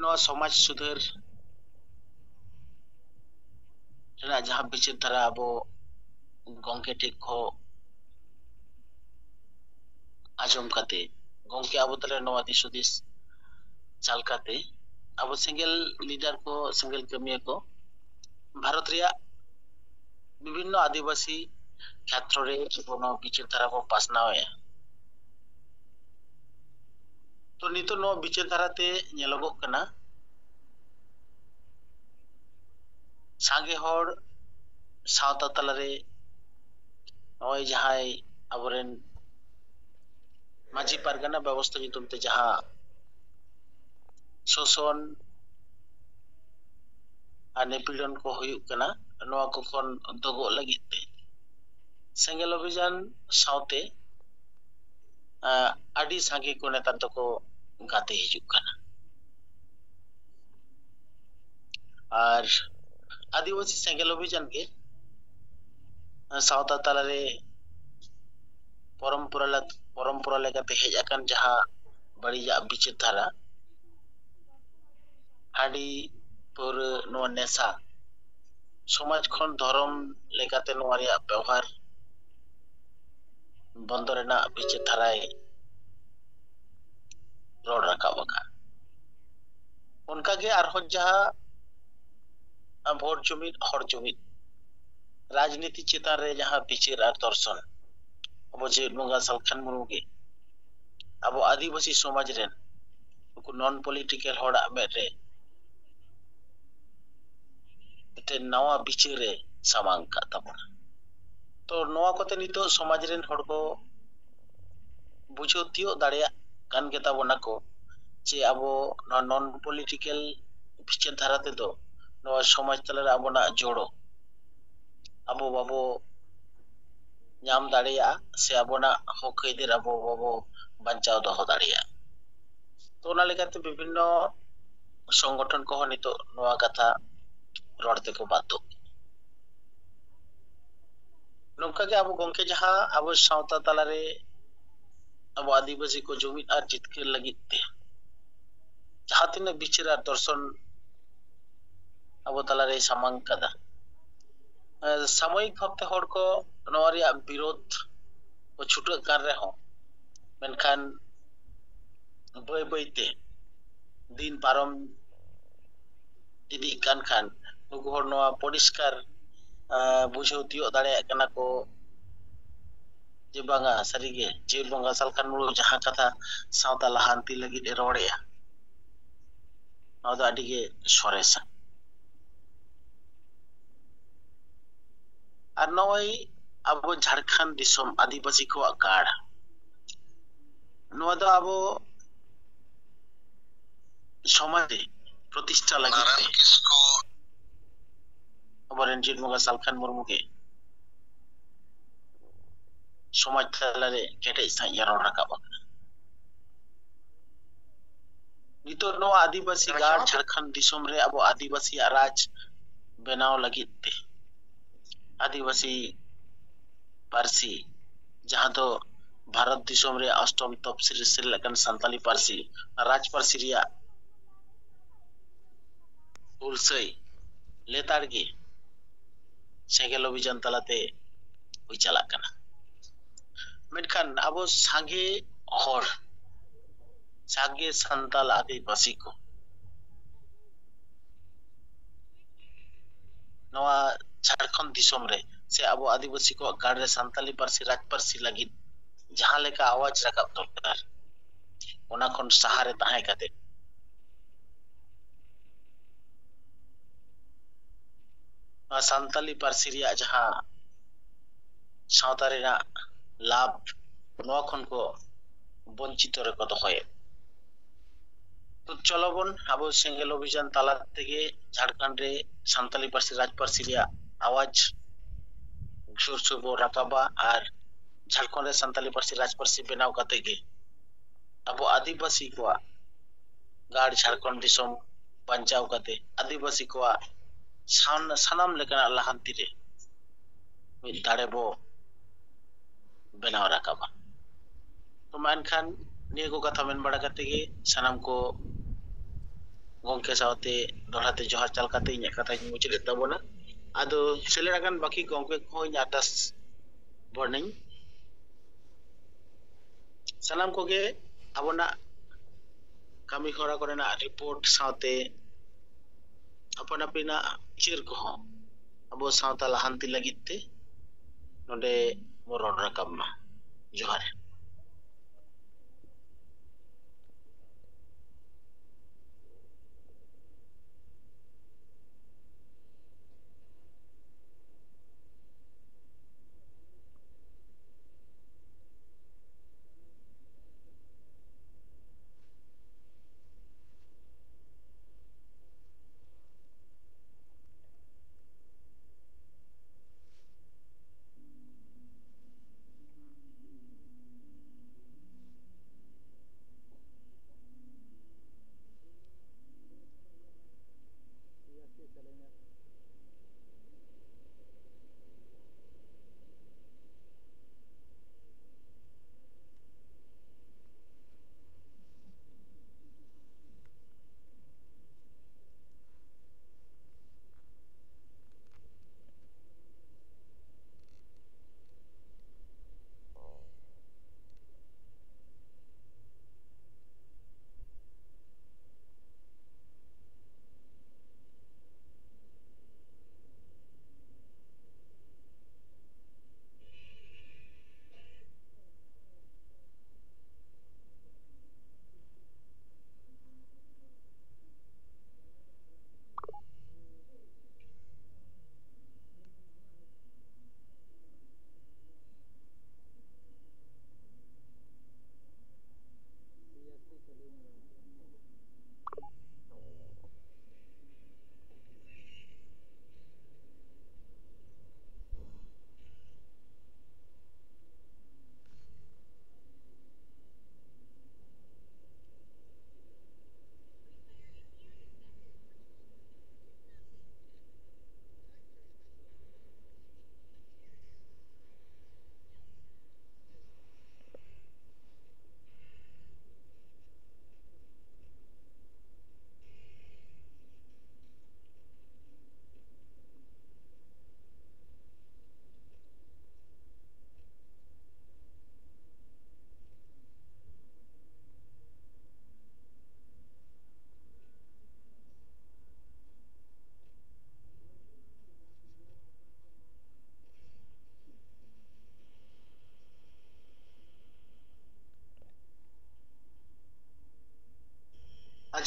ᱱᱚᱣᱟ ᱥᱚᱢᱟᱡᱽ ᱥᱩᱫᱷᱟᱹᱨ ᱨᱮᱱᱟᱜ ᱡᱟᱦᱟᱸ ᱵᱤᱪᱟᱹᱨ ᱫᱷᱟᱨᱟ ᱟᱵᱚ ᱜᱚᱢᱠᱮ ᱴᱷᱮᱱ ᱠᱷᱚᱱ ᱟᱸᱡᱚᱢ ᱠᱟᱛᱮ, ᱜᱚᱢᱠᱮ ᱟᱵᱚ ᱛᱟᱞᱟ ᱱᱚᱣᱟ ᱫᱤᱥ ᱦᱩᱫᱤᱥ ᱪᱟᱞ ᱠᱟᱛᱮ, ᱟᱵᱚ ᱥᱮᱸᱜᱮᱞ ᱞᱤᱰᱟᱨ ᱠᱚ, ᱥᱮᱸᱜᱮᱞ ᱠᱟᱹᱢᱤᱭᱟᱹ ᱠᱚ ᱵᱷᱟᱨᱚᱛ ᱨᱮᱭᱟᱜ ᱵᱤᱵᱷᱤᱱᱱᱚ ᱟᱹᱫᱤᱵᱟᱹᱥᱤ ᱠᱷᱮᱛᱨᱚ ᱨᱮ ᱟᱵᱚ ᱱᱚᱣᱟ ᱵᱤᱪᱟᱹᱨ ᱫᱷᱟᱨᱟ ᱵᱚ ᱯᱟᱥᱱᱟᱣᱮᱫᱼᱟ᱾ ᱛᱚ ᱱᱤᱛᱚᱜ ᱱᱚᱣᱟ ᱵᱤᱪᱟᱹᱨ ᱫᱷᱟᱨᱟ ᱛᱮ ᱧᱮᱞᱚᱜᱚᱜ ᱠᱟᱱᱟ, ᱥᱟᱸᱜᱮ ᱦᱚᱲ ᱥᱟᱶᱛᱟ ᱛᱟᱞᱟᱨᱮ ᱱᱚᱜᱼᱚᱭ ᱡᱟᱦᱟᱸᱭ ᱟᱵᱚᱨᱮᱱ ᱢᱟᱹᱡᱷᱤ ᱯᱟᱨᱜᱟᱱᱟ ᱵᱮᱵᱚᱥᱛᱷᱟ ᱧᱩᱛᱩᱢ ᱛᱮ ᱡᱟᱦᱟᱸ ᱥᱳᱥᱚᱱ ᱟᱨ ᱱᱤᱯᱤᱲᱚᱱ ᱠᱚ ᱦᱩᱭᱩᱜ ᱠᱟᱱᱟ, ᱱᱚᱣᱟ ᱠᱚ ᱠᱷᱚᱱ ᱫᱚᱜᱚᱜ ᱞᱟᱹᱜᱤᱫ ᱛᱮ ᱥᱮᱸᱜᱮᱞ ᱚᱵᱷᱤᱡᱟᱱ ᱥᱟᱶᱛᱮ, ᱟᱸ, ᱟᱹᱰᱤ ᱥᱟᱸᱜᱮ ᱠᱚ ᱱᱮᱛᱟᱨ ᱫᱚᱠᱚ ᱜᱟᱛᱮ ᱦᱤᱡᱩᱜ ᱠᱟᱱᱟ᱾ ᱟᱨ ᱟᱹᱫᱤᱵᱟᱹᱥᱤ ᱥᱮᱸᱜᱮᱞ ᱚᱵᱷᱤᱡᱟᱱ ᱜᱮ ᱥᱟᱶᱛᱟ ᱛᱟᱞᱟᱨᱮ ᱯᱚᱨᱚᱢᱯᱚᱨᱟ ᱞᱮᱠ-, ᱯᱚᱨᱚᱢᱯᱚᱨᱟ ᱞᱮᱠᱟᱛᱮ ᱦᱮᱡ ᱟᱠᱟᱱ ᱡᱟᱦᱟᱸ ᱵᱟᱹᱲᱤᱡᱟᱜ ᱵᱤᱪᱟᱹᱨ ᱫᱷᱟᱨᱟ, ᱦᱟᱺᱰᱤ, ᱯᱟᱹᱣᱨᱟᱹ, ᱱᱚᱣᱟ ᱱᱮᱥᱟ, ᱥᱚᱢᱟᱡᱽ ᱠᱷᱚᱱ ᱫᱷᱚᱨᱚᱢ ᱞᱮᱠᱟᱛᱮ ᱱᱚᱣᱟ ᱨᱮᱭᱟᱜ ᱵᱮᱣᱦᱟᱨ ᱵᱚᱱᱫᱚ ᱨᱮᱱᱟᱜ ᱵᱤᱪᱟᱹᱨ ᱫᱷᱟᱨᱟᱭ ᱨᱚᱲ ᱨᱟᱠᱟᱵ ᱟᱠᱟᱫ᱾ ᱚᱱᱠᱟᱜᱮ ᱟᱨᱦᱚᱸ ᱡᱟᱦᱟᱸ ᱵᱷᱳᱴ ᱡᱩᱢᱤᱫ, ᱦᱚᱲ ᱡᱩᱢᱤᱫ, ᱨᱟᱡᱽᱱᱤᱛᱤ ᱪᱮᱛᱟᱱ ᱨᱮ ᱡᱟᱦᱟᱸ ᱵᱤᱪᱟᱹᱨ ᱟᱨ ᱫᱚᱨᱥᱚᱱ, ᱟᱵᱚ ᱡᱮᱜᱮᱛ ᱵᱚᱸᱜᱟ ᱥᱟᱞᱠᱷᱟᱱ ᱢᱩᱨᱢᱩ ᱜᱮ ᱟᱵᱚ ᱟᱹᱫᱤᱵᱟᱹᱥᱤ ᱥᱚᱢᱟᱡᱽ ᱨᱮᱱ ᱱᱩᱠᱩ non political ᱦᱚᱲᱟᱜ ᱢᱮᱫ ᱨᱮ ᱢᱤᱫᱴᱮᱱ ᱱᱟᱣᱟ ᱵᱤᱪᱟᱹᱨ ᱮ ᱥᱟᱢᱟᱝ ᱟᱠᱟᱫ ᱛᱟᱵᱚᱱᱟ᱾ ᱛᱚ, ᱱᱚᱣᱟ ᱠᱚᱛᱮ ᱱᱤᱛᱚᱜ ᱥᱚᱢᱟᱡᱽ ᱨᱮᱱ ᱦᱚᱲ ᱠᱚ ᱵᱩᱡᱷᱟᱹᱣ ᱛᱤᱭᱳᱜ ᱫᱟᱲᱮᱭᱟᱜ ᱠᱟᱱ ᱜᱮᱛᱟ ᱵᱚᱱᱟ ᱠᱚ ᱡᱮ ᱟᱵᱚ ᱱᱚᱣᱟ non political ᱵᱤᱪᱟᱹᱨ ᱫᱷᱟᱨᱟ ᱛᱮᱫᱚ ᱱᱚᱣᱟ ᱥᱚᱢᱟᱡᱽ ᱛᱟᱞᱟᱨᱮ ᱟᱵᱚᱱᱟᱜ ᱡᱳᱲᱳ ᱟᱵᱚ ᱵᱟᱵᱚ ᱧᱟᱢ ᱫᱟᱲᱮᱭᱟᱜᱼᱟ, ᱥᱮ ᱟᱵᱚᱱᱟᱜ ᱦᱚᱠ ᱟᱹᱭᱫᱟᱹᱨ ᱟᱵᱚ ᱵᱟᱵᱚ ᱵᱟᱧᱪᱟᱣ ᱫᱚᱦᱚ ᱫᱟᱲᱮᱭᱟᱜᱼᱟ᱾ ᱛᱚ, ᱚᱱᱟ ᱞᱮᱠᱟᱛᱮ ᱵᱤᱵᱷᱤᱱᱱᱚ ᱥᱚᱝᱜᱚᱴᱷᱚᱱ ᱠᱚᱦᱚᱸ ᱱᱤᱛᱚᱜ ᱱᱚᱣᱟ ᱠᱟᱛᱷᱟ ᱨᱚᱲ ᱛᱮᱠᱚ ᱵᱟᱫᱽᱫᱷᱚᱜ ᱠᱟᱱᱟ᱾ ᱱᱚᱝᱠᱟᱜᱮ ᱟᱵᱚ ᱜᱚᱢᱠᱮ ᱡᱟᱦᱟᱸ ᱟᱵᱚ ᱥᱟᱶᱛᱟ ᱛᱟᱞᱟᱨᱮ ᱟᱵᱚ ᱟᱹᱫᱤᱵᱟᱹᱥᱤ ᱠᱚ ᱡᱩᱢᱤᱫ ᱟᱨ ᱡᱤᱛᱠᱟᱹᱨ ᱞᱟᱹᱜᱤᱫ ᱛᱮ ᱡᱟᱦᱟᱸ ᱛᱤᱱᱟᱹᱜ ᱵᱤᱪᱟᱹᱨ ᱟᱨ ᱫᱚᱨᱥᱚᱱ ᱟᱵᱚ ᱛᱟᱞᱟᱨᱮᱭ ᱥᱟᱢᱟᱝ ᱠᱟᱫᱟ, ᱮ, ᱥᱟᱢᱚᱭᱤᱠ ᱵᱷᱟᱵᱛᱮ ᱦᱚᱲ ᱠᱚ ᱱᱚᱣᱟ ᱨᱮᱭᱟᱜ ᱵᱤᱨᱳᱫᱷ ᱠᱚ ᱪᱷᱩᱴᱟᱹᱜ ᱠᱟᱱ ᱨᱮᱦᱚᱸ, ᱢᱮᱱᱠᱷᱟᱱ ᱵᱟᱹᱭ ᱵᱟᱹᱭᱛᱮ ᱫᱤᱱ ᱯᱟᱨᱚᱢ ᱤᱫᱤᱜ ᱠᱟᱱ ᱠᱷᱟᱱ ᱱᱩᱠᱩ ᱦᱚᱲ ᱱᱚᱣᱟ ᱯᱚᱨᱤᱥᱠᱟᱨ, ᱮ, ᱵᱩᱡᱷᱟᱹᱣ ᱛᱤᱭᱳᱜ ᱫᱟᱲᱮᱭᱟᱜ ᱠᱟᱱᱟ ᱠᱚ ᱡᱮ ᱵᱟᱝᱟ, ᱥᱟᱹᱨᱤᱜᱮ ᱡᱮᱜᱮᱛ ᱵᱚᱸᱜᱟ ᱥᱟᱞᱠᱷᱟᱱ ᱢᱩᱨᱢᱩ ᱡᱟᱦᱟᱸ ᱠᱟᱛᱷᱟ ᱥᱟᱶᱛᱟ ᱞᱟᱦᱟᱱᱛᱤ ᱞᱟᱹᱜᱤᱫ ᱮ ᱨᱚᱲᱮᱜᱼᱟ, ᱱᱚᱣᱟ ᱫᱚ ᱟᱹᱰᱤᱜᱮ ᱥᱚᱨᱮᱥᱟ᱾ ᱟᱨ ᱱᱚᱜᱼᱚᱭ ᱟᱵᱚ ᱡᱷᱟᱲᱠᱷᱚᱸᱰ ᱫᱤᱥᱚᱢ ᱟᱹᱫᱤᱵᱟᱹᱥᱤ ᱠᱚᱣᱟᱜ ᱜᱟᱲ, ᱱᱚᱣᱟ ᱫᱚ ᱟᱵᱚ ᱥᱚᱢᱟᱡᱽ ᱨᱮ ᱯᱨᱚᱛᱤᱥᱴᱷᱟ ᱞᱟᱹᱜᱤᱫ ᱛᱮ ᱟᱵᱚᱨᱮᱱ ᱡᱤᱛ ᱵᱚᱸᱜᱟ ᱥᱟᱞᱠᱷᱟᱱ ᱢᱩᱨᱢᱩ ᱜᱮ ᱥᱚᱢᱟᱡᱽ ᱛᱟᱞᱟᱨᱮ ᱠᱮᱴᱮᱡ ᱥᱟᱺᱦᱤᱡ ᱮ ᱨᱚᱲ ᱨᱟᱠᱟᱵ ᱟᱠᱟᱱᱟ᱾ ᱱᱤᱛᱚᱜ ᱱᱚᱣᱟ ᱟᱹᱫᱤᱵᱟᱹᱥᱤ ᱜᱟᱲ ᱡᱷᱟᱲᱠᱷᱚᱸᱰ ᱫᱤᱥᱚᱢ ᱨᱮ ᱟᱵᱚ ᱟᱹᱫᱤᱵᱟᱹᱥᱤᱭᱟᱜ ᱨᱟᱡᱽ ᱵᱮᱱᱟᱣ ᱞᱟᱹᱜᱤᱫ ᱛᱮ ᱟᱹᱫᱤᱵᱟᱹᱥᱤ ᱯᱟᱹᱨᱥᱤ, ᱡᱟᱦᱟᱸ ᱫᱚ ᱵᱷᱟᱨᱚᱛ ᱫᱤᱥᱚᱢ ᱨᱮᱭᱟᱜ ᱚᱥᱴᱚᱢ ᱛᱚᱯᱥᱤᱞ ᱨᱮ ᱥᱮᱞᱮᱫ ᱟᱠᱟᱱ ᱥᱟᱱᱛᱟᱞᱤ ᱯᱟᱹᱨᱥᱤ, ᱨᱟᱡᱽ ᱯᱟᱹᱨᱥᱤ ᱨᱮᱭᱟᱜ ᱦᱩᱞᱥᱟᱹᱭ ᱞᱮᱛᱟᱲ ᱜᱮ ᱥᱮᱸᱜᱮᱞ ᱚᱵᱷᱤᱡᱟᱱ ᱛᱟᱞᱟᱛᱮ ᱦᱩᱭ ᱪᱟᱞᱟᱜ ᱠᱟᱱᱟ᱾ ᱢᱮᱱᱠᱷᱟᱱ ᱟᱵᱚ ᱥᱟᱸᱜᱮ ᱦᱚᱲ, ᱥᱟᱸᱜᱮ ᱥᱟᱱᱛᱟᱞ ᱟᱹᱫᱤᱵᱟᱹᱥᱤ ᱠᱚ ᱱᱚᱣᱟ ᱡᱷᱟᱲᱠᱷᱚᱸᱰ ᱫᱤᱥᱚᱢ ᱨᱮ ᱥᱮ ᱟᱵᱚ ᱟᱹᱫᱤᱵᱟᱹᱥᱤ ᱠᱚᱣᱟᱜ ᱜᱟᱲ ᱨᱮ ᱥᱟᱱᱛᱟᱞᱤ ᱯᱟᱹᱨᱥᱤ ᱨᱟᱡᱽ ᱯᱟᱹᱨᱥᱤ ᱞᱟᱹᱜᱤᱫ ᱡᱟᱦᱟᱸ ᱞᱮᱠᱟ ᱟᱣᱟᱡᱽ ᱨᱟᱠᱟᱵ ᱫᱚᱨᱠᱟᱨ, ᱚᱱᱟ ᱠᱷᱚᱱ ᱥᱟᱦᱟᱨᱮ ᱛᱟᱦᱮᱸ ᱠᱟᱛᱮ ᱱᱚᱣᱟ ᱥᱟᱱᱛᱟᱞᱤ ᱯᱟᱹᱨᱥᱤ ᱨᱮᱭᱟᱜ ᱡᱟᱦᱟᱸ ᱥᱟᱶᱛᱟ ᱨᱮᱱᱟᱜ ᱞᱟᱵᱷ, ᱱᱚᱣᱟ ᱠᱷᱚᱱ ᱠᱚ ᱵᱚᱧᱪᱤᱛᱚ ᱨᱮᱠᱚ ᱫᱚᱦᱚᱭᱮᱫ᱾ ᱛᱚ ᱪᱚᱞᱚ ᱵᱚᱱ ᱟᱵᱚ ᱥᱮᱸᱜᱮᱞ ᱚᱵᱷᱤᱡᱟᱱ ᱛᱟᱞᱟ ᱛᱮᱜᱮ ᱡᱷᱟᱲᱠᱷᱚᱸᱰ ᱨᱮ ᱥᱟᱱᱛᱟᱞᱤ ᱯᱟᱹᱨᱥᱤ ᱨᱟᱡᱽ ᱯᱟᱹᱨᱥᱤ ᱨᱮᱭᱟᱜ ᱟᱣᱟᱡᱽ ᱡᱳᱨ ᱥᱳᱨ ᱵᱚ ᱨᱟᱠᱟᱵᱟ ᱟᱨ ᱡᱷᱟᱲᱠᱷᱚᱸᱰ ᱨᱮ ᱥᱟᱱᱛᱟᱞᱤ ᱯᱟᱹᱨᱥᱤ ᱨᱟᱡᱽ ᱯᱟᱹᱨᱥᱤ ᱵᱮᱱᱟᱣ ᱠᱟᱛᱮ ᱜᱮ ᱟᱵᱚ ᱟᱹᱫᱤᱵᱟᱹᱥᱤ ᱠᱚᱣᱟᱜ ᱜᱟᱲ ᱡᱷᱟᱲᱠᱷᱚᱸᱰ ᱫᱤᱥᱚᱢ ᱵᱟᱧᱪᱟᱣ ᱠᱟᱛᱮ ᱟᱹᱫᱤᱵᱟᱹᱥᱤ ᱠᱚᱣᱟᱜ ᱥᱟᱱ-, ᱥᱟᱱᱟᱢ ᱞᱮᱠᱟᱱᱟᱜ ᱞᱟᱦᱟᱱᱛᱤ ᱨᱮ ᱢᱤᱫ ᱫᱟᱲᱮ ᱵᱚ ᱵᱮᱱᱟᱣ ᱨᱟᱠᱟᱵᱟ᱾ ᱛᱚ ᱢᱟ ᱮᱱᱠᱷᱟᱱ ᱱᱤᱭᱟᱹ ᱠᱚ ᱠᱟᱛᱷᱟ ᱢᱮᱱ ᱵᱟᱲᱟ ᱠᱟᱛᱮ ᱜᱮ ᱥᱟᱱᱟᱢ ᱠᱚ ᱜᱚᱢᱠᱮ ᱥᱟᱶᱛᱮ ᱫᱚᱦᱲᱟ ᱛᱮ ᱡᱚᱦᱟᱨ ᱪᱟᱞ ᱠᱟᱛᱮ ᱤᱧᱟᱹᱜ ᱠᱟᱛᱷᱟᱧ ᱢᱩᱪᱟᱹᱫᱮᱫ ᱛᱟᱵᱚᱱᱟ᱾ ᱟᱫᱚ ᱥᱮᱞᱮᱫ ᱟᱠᱟᱱ ᱵᱟᱹᱠᱤ ᱜᱚᱢᱠᱮ ᱠᱚᱦᱚᱸ ᱤᱧ ᱟᱨᱫᱟᱥ ᱵᱚᱨᱱᱤᱧ ᱥᱟᱱᱟᱢ ᱠᱚᱜᱮ ᱟᱵᱚᱱᱟᱜ ᱠᱟᱹᱢᱤ ᱦᱚᱨᱟ ᱠᱚᱨᱮᱱᱟᱜ ᱨᱤᱯᱳᱨᱴ ᱥᱟᱶᱛᱮ ᱟᱯᱟᱱ ᱟᱹᱯᱤᱱᱟᱜ ᱪᱤᱨ ᱠᱚᱦᱚᱸ ᱟᱵᱚ ᱥᱟᱶᱛᱟ ᱞᱟᱦᱟᱱᱛᱤ ᱞᱟᱹᱜᱤᱫ ᱛᱮ ᱱᱚᱰᱮ ᱵᱚ ᱨᱚᱲ ᱨᱟᱠᱟᱵ ᱢᱟ᱾ ᱡᱚᱦᱟᱨ᱾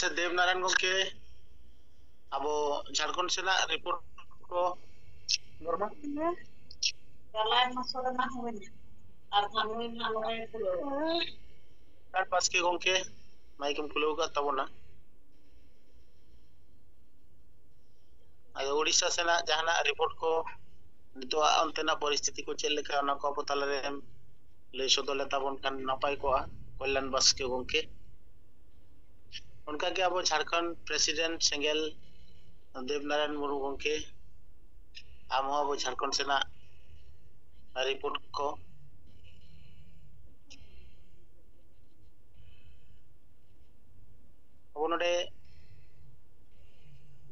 ᱟᱪᱪᱷᱟ, ᱫᱮᱵᱽᱱᱟᱨᱟᱭᱚᱱ ᱜᱚᱢᱠᱮ, ᱟᱵᱚ ᱡᱷᱟᱲᱠᱷᱚᱸᱰ ᱥᱮᱱᱟᱜ ᱨᱤᱯᱳᱨᱴ ᱠᱚ ᱪᱟᱞᱟᱣᱮᱱ ᱢᱟᱥ ᱨᱮᱱᱟᱜ ᱦᱩᱭᱱᱟ᱾ ᱟᱨ ᱵᱷᱟᱱᱩᱭ ᱱᱟᱜ ᱱᱚᱜᱼᱚᱭ ᱠᱷᱩᱞᱟᱹᱣ᱾ ᱵᱟᱥᱠᱮ ᱜᱚᱢᱠᱮ, ᱢᱟᱭᱤᱠ ᱮᱢ ᱠᱷᱩᱞᱟᱹᱣ ᱟᱠᱟᱫ ᱛᱟᱵᱚᱱᱟ᱾ ᱟᱫᱚ ᱩᱲᱤᱥᱥᱟ ᱥᱮᱱᱟᱜ ᱡᱟᱦᱟᱱᱟᱜ ᱨᱤᱯᱳᱨᱴ ᱠᱚ, ᱱᱤᱛᱚᱜᱟᱜ ᱚᱱᱛᱮᱱᱟᱜ ᱯᱚᱨᱤᱥᱛᱷᱤᱛᱤ ᱠᱚ ᱪᱮᱫ ᱞᱮᱠᱟ, ᱚᱱᱟ ᱠᱚ ᱟᱵᱚ ᱛᱟᱞᱟᱨᱮᱢ ᱞᱟᱹᱭ ᱥᱚᱫᱚᱨ ᱞᱮᱛᱟᱵᱚᱱ ᱠᱷᱟᱱ ᱱᱟᱯᱟᱭ ᱠᱚᱜᱼᱟ, ᱠᱚᱞᱭᱟᱱ ᱵᱟᱥᱠᱮ ᱜᱚᱢᱠᱮ᱾ ᱚᱱᱠᱟᱜᱮ ᱟᱵᱚ ᱡᱷᱟᱲᱠᱷᱚᱸᱰ ᱯᱨᱮᱥᱤᱰᱮᱱᱴ ᱥᱮᱸᱜᱮᱞ ᱫᱮᱵᱽᱱᱟᱨᱟᱭᱚᱱ ᱢᱩᱨᱢᱩ ᱜᱚᱢᱠᱮ, ᱟᱢ ᱦᱚᱸ ᱟᱵᱚ ᱡᱷᱟᱲᱠᱷᱚᱸᱰ ᱥᱮᱱᱟᱜ ᱨᱤᱯᱳᱨᱴ ᱠᱚ᱾ ᱟᱵᱚ ᱱᱚᱰᱮ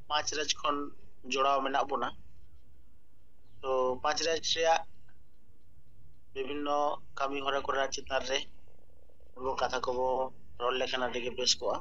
ᱯᱟᱸᱪ ᱨᱟᱡᱽ ᱠᱷᱚᱱ ᱡᱚᱲᱟᱣ ᱢᱮᱱᱟᱜ ᱵᱚᱱᱟ᱾ ᱛᱚ ᱯᱟᱸᱪ ᱨᱟᱡᱽ ᱨᱮᱭᱟᱜ ᱵᱤᱵᱷᱤᱱᱱᱚ ᱠᱟᱹᱢᱤ ᱦᱚᱨᱟ ᱠᱚᱨᱮᱱᱟᱜ ᱪᱮᱛᱟᱱ ᱨᱮ ᱟᱵᱚ ᱠᱟᱛᱷᱟ ᱠᱚᱵᱚ ᱨᱚᱲ ᱞᱮᱠᱷᱟᱱ ᱟᱹᱰᱤ ᱜᱮ ᱵᱮᱥ ᱠᱚᱜᱼᱟ᱾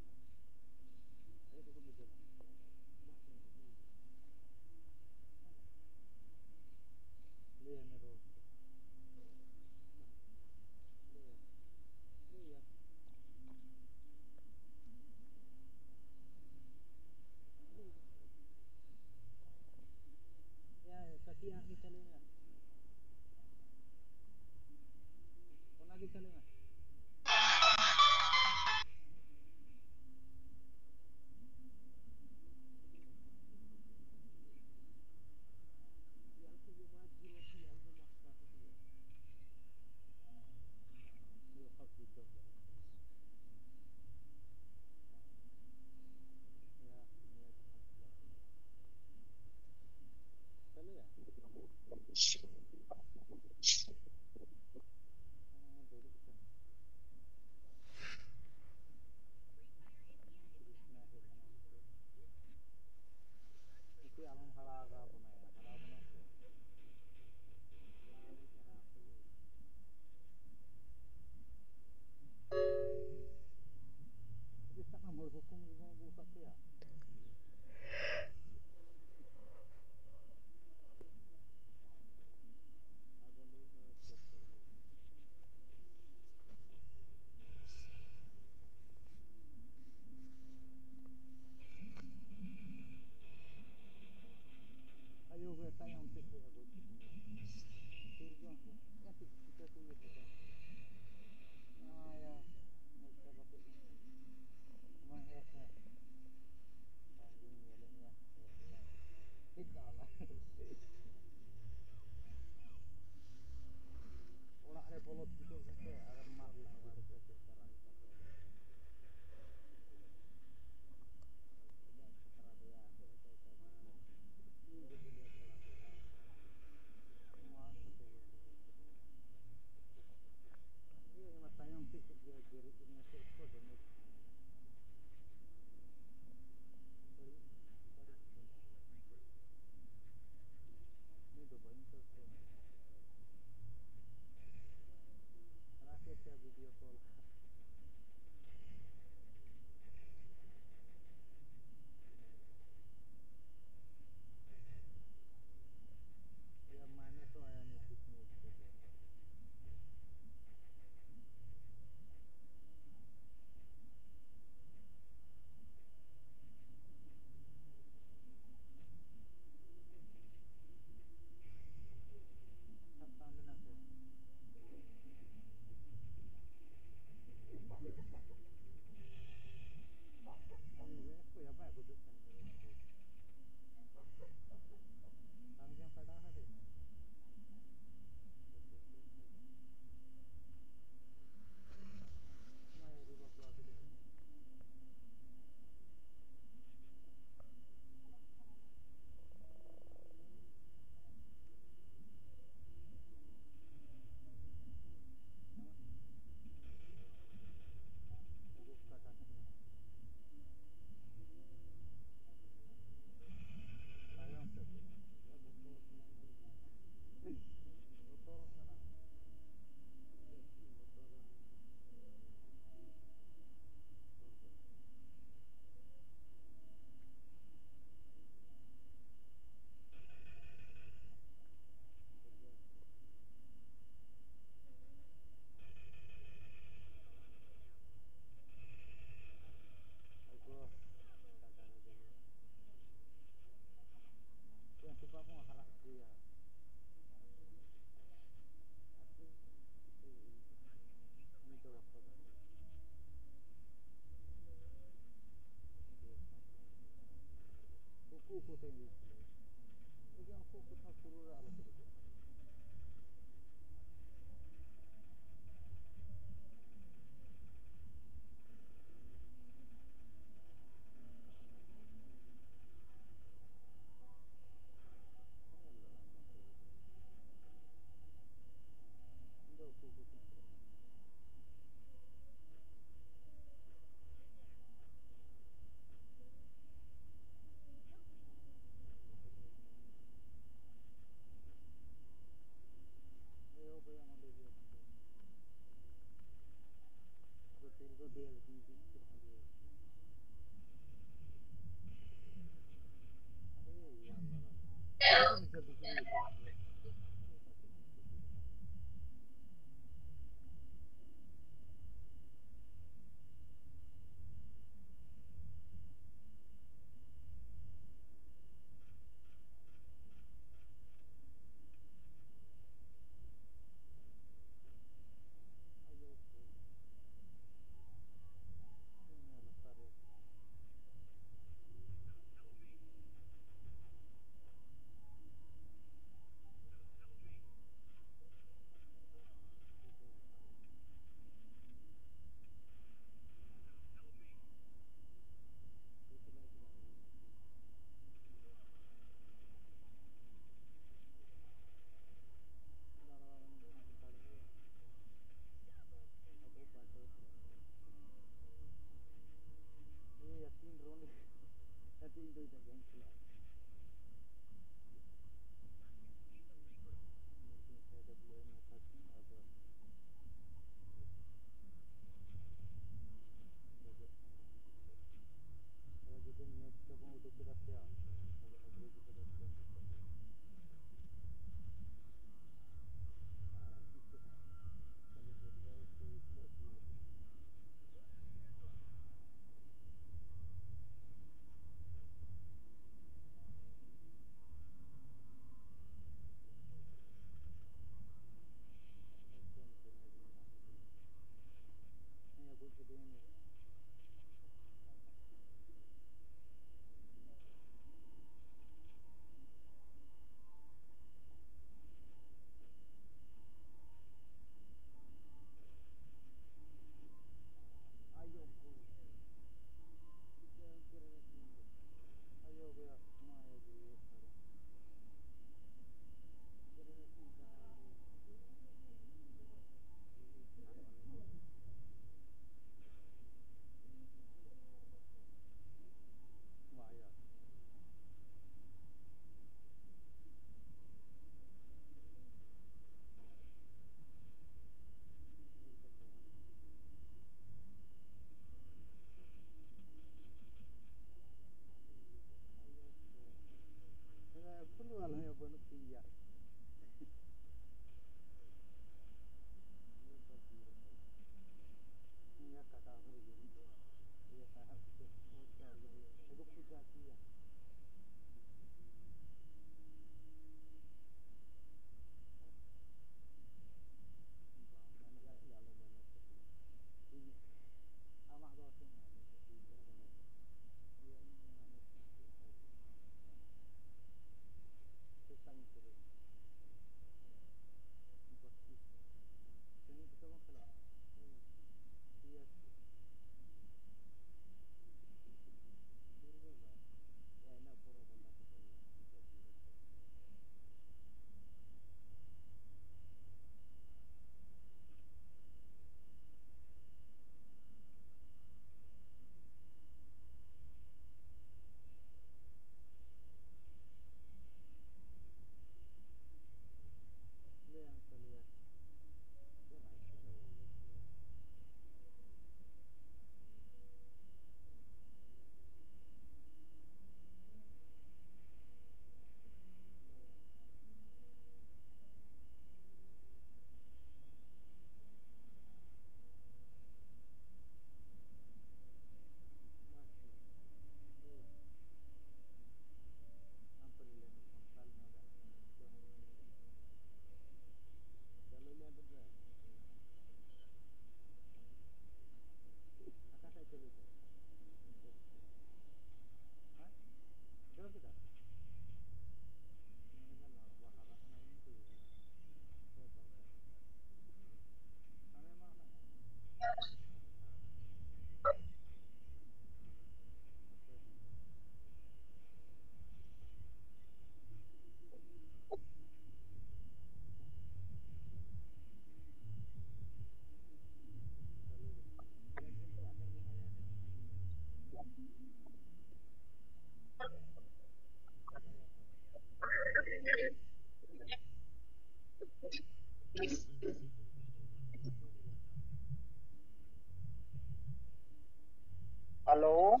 ᱦᱮᱞᱳ,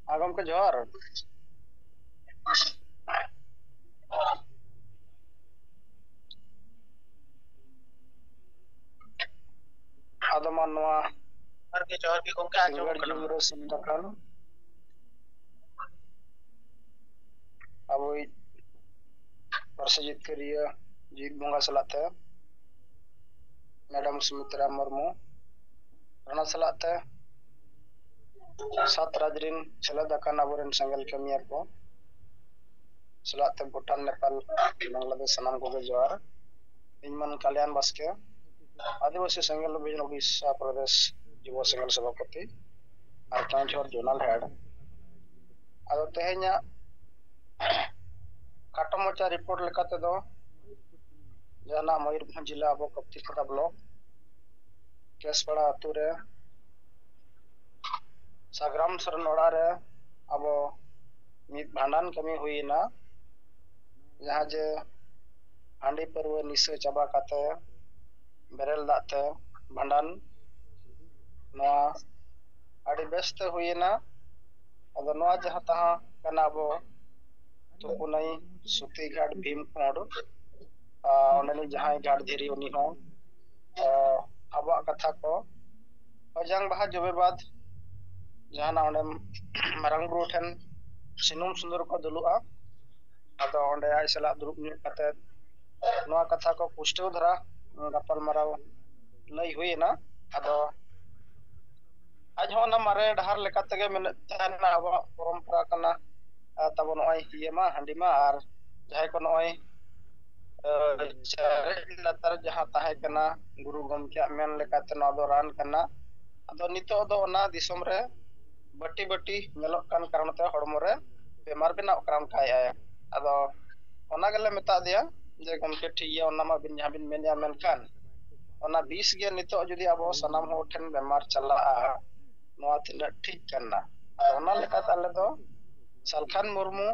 ᱦᱮᱸ ᱜᱚᱢᱠᱮ ᱡᱚᱦᱟᱨ᱾ ᱟᱫᱚ ᱢᱟ ᱱᱚᱣᱟ ᱡᱚᱦᱟᱨ ᱜᱮ, ᱡᱚᱦᱟᱨ ᱜᱮ ᱜᱚᱢᱠᱮ, ᱟᱸᱡᱚᱢᱚᱜ ᱥᱤᱸᱜᱟᱹᱲ ᱠᱟᱱᱟ᱾ ᱡᱩᱜᱽ ᱨᱮ ᱥᱮᱱ ᱟᱠᱟᱱ ᱟᱵᱚᱭᱤᱡ ᱯᱟᱹᱨᱥᱤ ᱡᱤᱛᱠᱟᱹᱨᱤᱭᱟᱹ ᱡᱤᱛ ᱵᱚᱸᱜᱟ ᱥᱟᱞᱟᱜ ᱛᱮ ᱢᱮᱰᱟᱢ ᱥᱩᱢᱤᱛᱨᱟ ᱢᱩᱨᱢᱩ, ᱚᱱᱟ ᱥᱟᱞᱟᱜ ᱛᱮ ᱥᱟᱛ ᱨᱟᱡᱽ ᱨᱤᱱ ᱥᱮᱞᱮᱫ ᱟᱠᱟᱱ ᱟᱵᱚᱨᱮᱱ ᱥᱮᱸᱜᱮᱞ ᱠᱟᱹᱢᱤᱭᱟᱹ ᱠᱚ ᱥᱟᱞᱟᱜ ᱛᱮ ᱵᱷᱩᱴᱟᱱ, ᱱᱮᱯᱟᱞ, ᱵᱟᱝᱞᱟᱫᱮᱥ ᱥᱟᱱᱟᱢ ᱠᱚᱜᱮ ᱡᱚᱦᱟᱨ᱾ ᱤᱧ ᱢᱟᱹᱱ ᱠᱟᱞᱭᱟᱱ ᱵᱟᱥᱠᱮ, ᱟᱹᱫᱤᱵᱟᱹᱥᱤ ᱥᱮᱸᱜᱮᱞ ᱚᱵᱷᱤᱡᱟᱱ ᱳᱰᱤᱥᱟ ᱯᱨᱚᱫᱮᱥ ᱡᱩᱵᱚ ᱥᱮᱸᱜᱮᱞ ᱥᱚᱵᱷᱟᱯᱚᱛᱤ ᱟᱨ ᱠᱮᱣᱚᱱᱡᱷᱚᱨ ᱡᱳᱱᱟᱞ ᱦᱮᱰ᱾ ᱟᱫᱚ ᱛᱮᱦᱮᱧᱟᱜ ᱠᱷᱟᱴᱚ ᱢᱟᱪᱷᱟ ᱨᱤᱯᱳᱨᱴ ᱞᱮᱠᱟ ᱛᱮᱫᱚ ᱡᱟᱦᱟᱱᱟᱜ ᱢᱚᱭᱩᱨᱵᱷᱚᱸᱡᱽ ᱡᱮᱞᱟ ᱟᱵᱚ ᱠᱟᱯᱛᱤᱠᱷᱟᱫᱟ ᱵᱞᱚᱠ ᱠᱮᱥᱯᱟᱲᱟ ᱟᱹᱛᱩ ᱨᱮ ᱥᱟᱜᱽᱨᱟᱢ ᱥᱚᱨᱮᱱ ᱚᱲᱟᱜ ᱨᱮ ᱟᱵᱚ ᱢᱤᱫ ᱵᱷᱟᱸᱰᱟᱱ ᱠᱟᱹᱢᱤ ᱦᱩᱭᱮᱱᱟ, ᱡᱟᱦᱟᱸ ᱡᱮ ᱦᱟᱺᱰᱤ ᱯᱟᱹᱨᱣᱟᱹ ᱱᱤᱥᱟᱹ ᱪᱟᱵᱟ ᱠᱟᱛᱮ ᱵᱮᱨᱮᱞ ᱫᱟᱜ ᱛᱮ ᱵᱷᱟᱸᱰᱟᱱ, ᱱᱚᱣᱟ ᱟᱹᱰᱤ ᱵᱮᱥ ᱛᱮ ᱦᱩᱭᱮᱱᱟ᱾ ᱟᱫᱚ ᱱᱚᱣᱟ ᱡᱟᱦᱟᱸ ᱛᱟᱦᱮᱸ ᱠᱟᱱᱟ ᱟᱵᱚ ᱛᱩᱯᱩᱱᱟᱹᱭ ᱥᱩᱛᱤ ᱜᱷᱟᱴ ᱵᱷᱤᱢ ᱠᱷᱚᱸᱰ, ᱟᱨ ᱚᱸᱰᱮᱱᱤᱡ ᱡᱟᱦᱟᱸᱭ ᱜᱷᱟᱴ ᱫᱷᱤᱨᱤ ᱩᱱᱤ ᱦᱚᱸ, ᱟᱨ ᱟᱵᱚᱣᱟᱜ ᱠᱟᱛᱷᱟ ᱠᱚ ᱡᱟᱝ ᱵᱟᱦᱟ ᱡᱚᱵᱮ ᱵᱟᱫ ᱡᱟᱦᱟᱱᱟᱜ ᱚᱸᱰᱮ ᱢᱟᱨᱟᱝ ᱵᱩᱨᱩ ᱴᱷᱮᱱ ᱥᱩᱱᱩᱢ ᱥᱤᱸᱫᱩᱨ ᱠᱚ ᱫᱩᱞᱩᱜᱼᱟ᱾ ᱟᱫᱚ ᱚᱸᱰᱮ ᱟᱡ ᱥᱟᱞᱟᱜ ᱫᱩᱲᱩᱵ ᱧᱚᱜ ᱠᱟᱛᱮ ᱱᱚᱣᱟ ᱠᱟᱛᱷᱟ ᱠᱚ ᱯᱩᱥᱴᱟᱹᱣ ᱫᱷᱟᱨᱟ ᱜᱟᱯᱟᱞ ᱢᱟᱨᱟᱣ ᱞᱟᱹᱭ ᱦᱩᱭᱮᱱᱟ᱾ ᱟᱫᱚ ᱟᱡ ᱦᱚᱸ ᱚᱱᱟ ᱢᱟᱨᱮ ᱰᱟᱦᱟᱨ ᱞᱮᱠᱟ ᱛᱮᱜᱮ ᱢᱮᱱᱮᱫ ᱛᱟᱦᱮᱱᱟ, ᱟᱵᱚᱣᱟᱜ ᱯᱚᱨᱚᱢᱯᱚᱨᱟ ᱠᱟᱱᱟ, ᱟᱨ ᱛᱟᱵᱚ ᱱᱚᱜᱼᱚᱭ ᱤᱭᱟᱹ ᱢᱟ, ᱦᱟᱺᱰᱤ ᱢᱟ, ᱟᱨ ᱡᱟᱦᱟᱸᱭ ᱠᱚ ᱱᱚᱜᱼᱚᱭ, ᱟᱨ ᱪᱟᱨᱮᱡ ᱞᱟᱛᱟᱨ ᱡᱟᱦᱟᱸ ᱛᱟᱦᱮᱸ ᱠᱟᱱᱟ, ᱜᱩᱨᱩ ᱜᱚᱢᱠᱮᱭᱟᱜ ᱢᱮᱱ ᱞᱮᱠᱟᱛᱮ ᱱᱚᱣᱟ ᱫᱚ ᱨᱟᱱ ᱠᱟᱱᱟ᱾ ᱟᱫᱚ ᱱᱤᱛᱚᱜ ᱫᱚ ᱚᱱᱟ ᱫᱤᱥᱚᱢ ᱨᱮ ᱵᱟᱹᱴᱤ ᱵᱟᱹᱴᱤ ᱧᱮᱞᱚᱜ ᱠᱟᱱ ᱠᱟᱨᱚᱱ ᱛᱮ ᱦᱚᱲᱢᱚ ᱨᱮ ᱵᱮᱢᱟᱨ ᱵᱮᱱᱟᱣ ᱠᱟᱱ ᱠᱟᱭᱟᱭ᱾ ᱟᱫᱚ ᱚᱱᱟ ᱜᱮᱞᱮ ᱢᱮᱛᱟ ᱫᱮᱭᱟ ᱡᱮ, "ᱜᱚᱢᱠᱮ, ᱴᱷᱤᱠ ᱜᱮᱭᱟ, ᱚᱱᱟ ᱢᱟ ᱟᱹᱵᱤᱱ ᱡᱟᱦᱟᱸ ᱵᱤᱱ ᱢᱮᱱᱮᱫᱼᱟ, ᱢᱮᱱᱠᱷᱟᱱ ᱚᱱᱟ ᱵᱤᱥ ᱜᱮ ᱱᱤᱛᱚᱜ ᱡᱩᱫᱤ ᱟᱵᱚ ᱥᱟᱱᱟᱢ ᱦᱚᱲ ᱴᱷᱮᱱ ᱵᱮᱢᱟᱨ ᱪᱟᱞᱟᱜᱼᱟ, ᱱᱚᱣᱟ ᱛᱤᱱᱟᱹᱜ ᱴᱷᱤᱠ ᱠᱟᱱᱟ?" ᱟᱫᱚ ᱚᱱᱟ ᱞᱮᱠᱟᱛᱮ ᱟᱞᱮ ᱫᱚ ᱥᱟᱞᱠᱷᱟᱱ ᱢᱩᱨᱢᱩ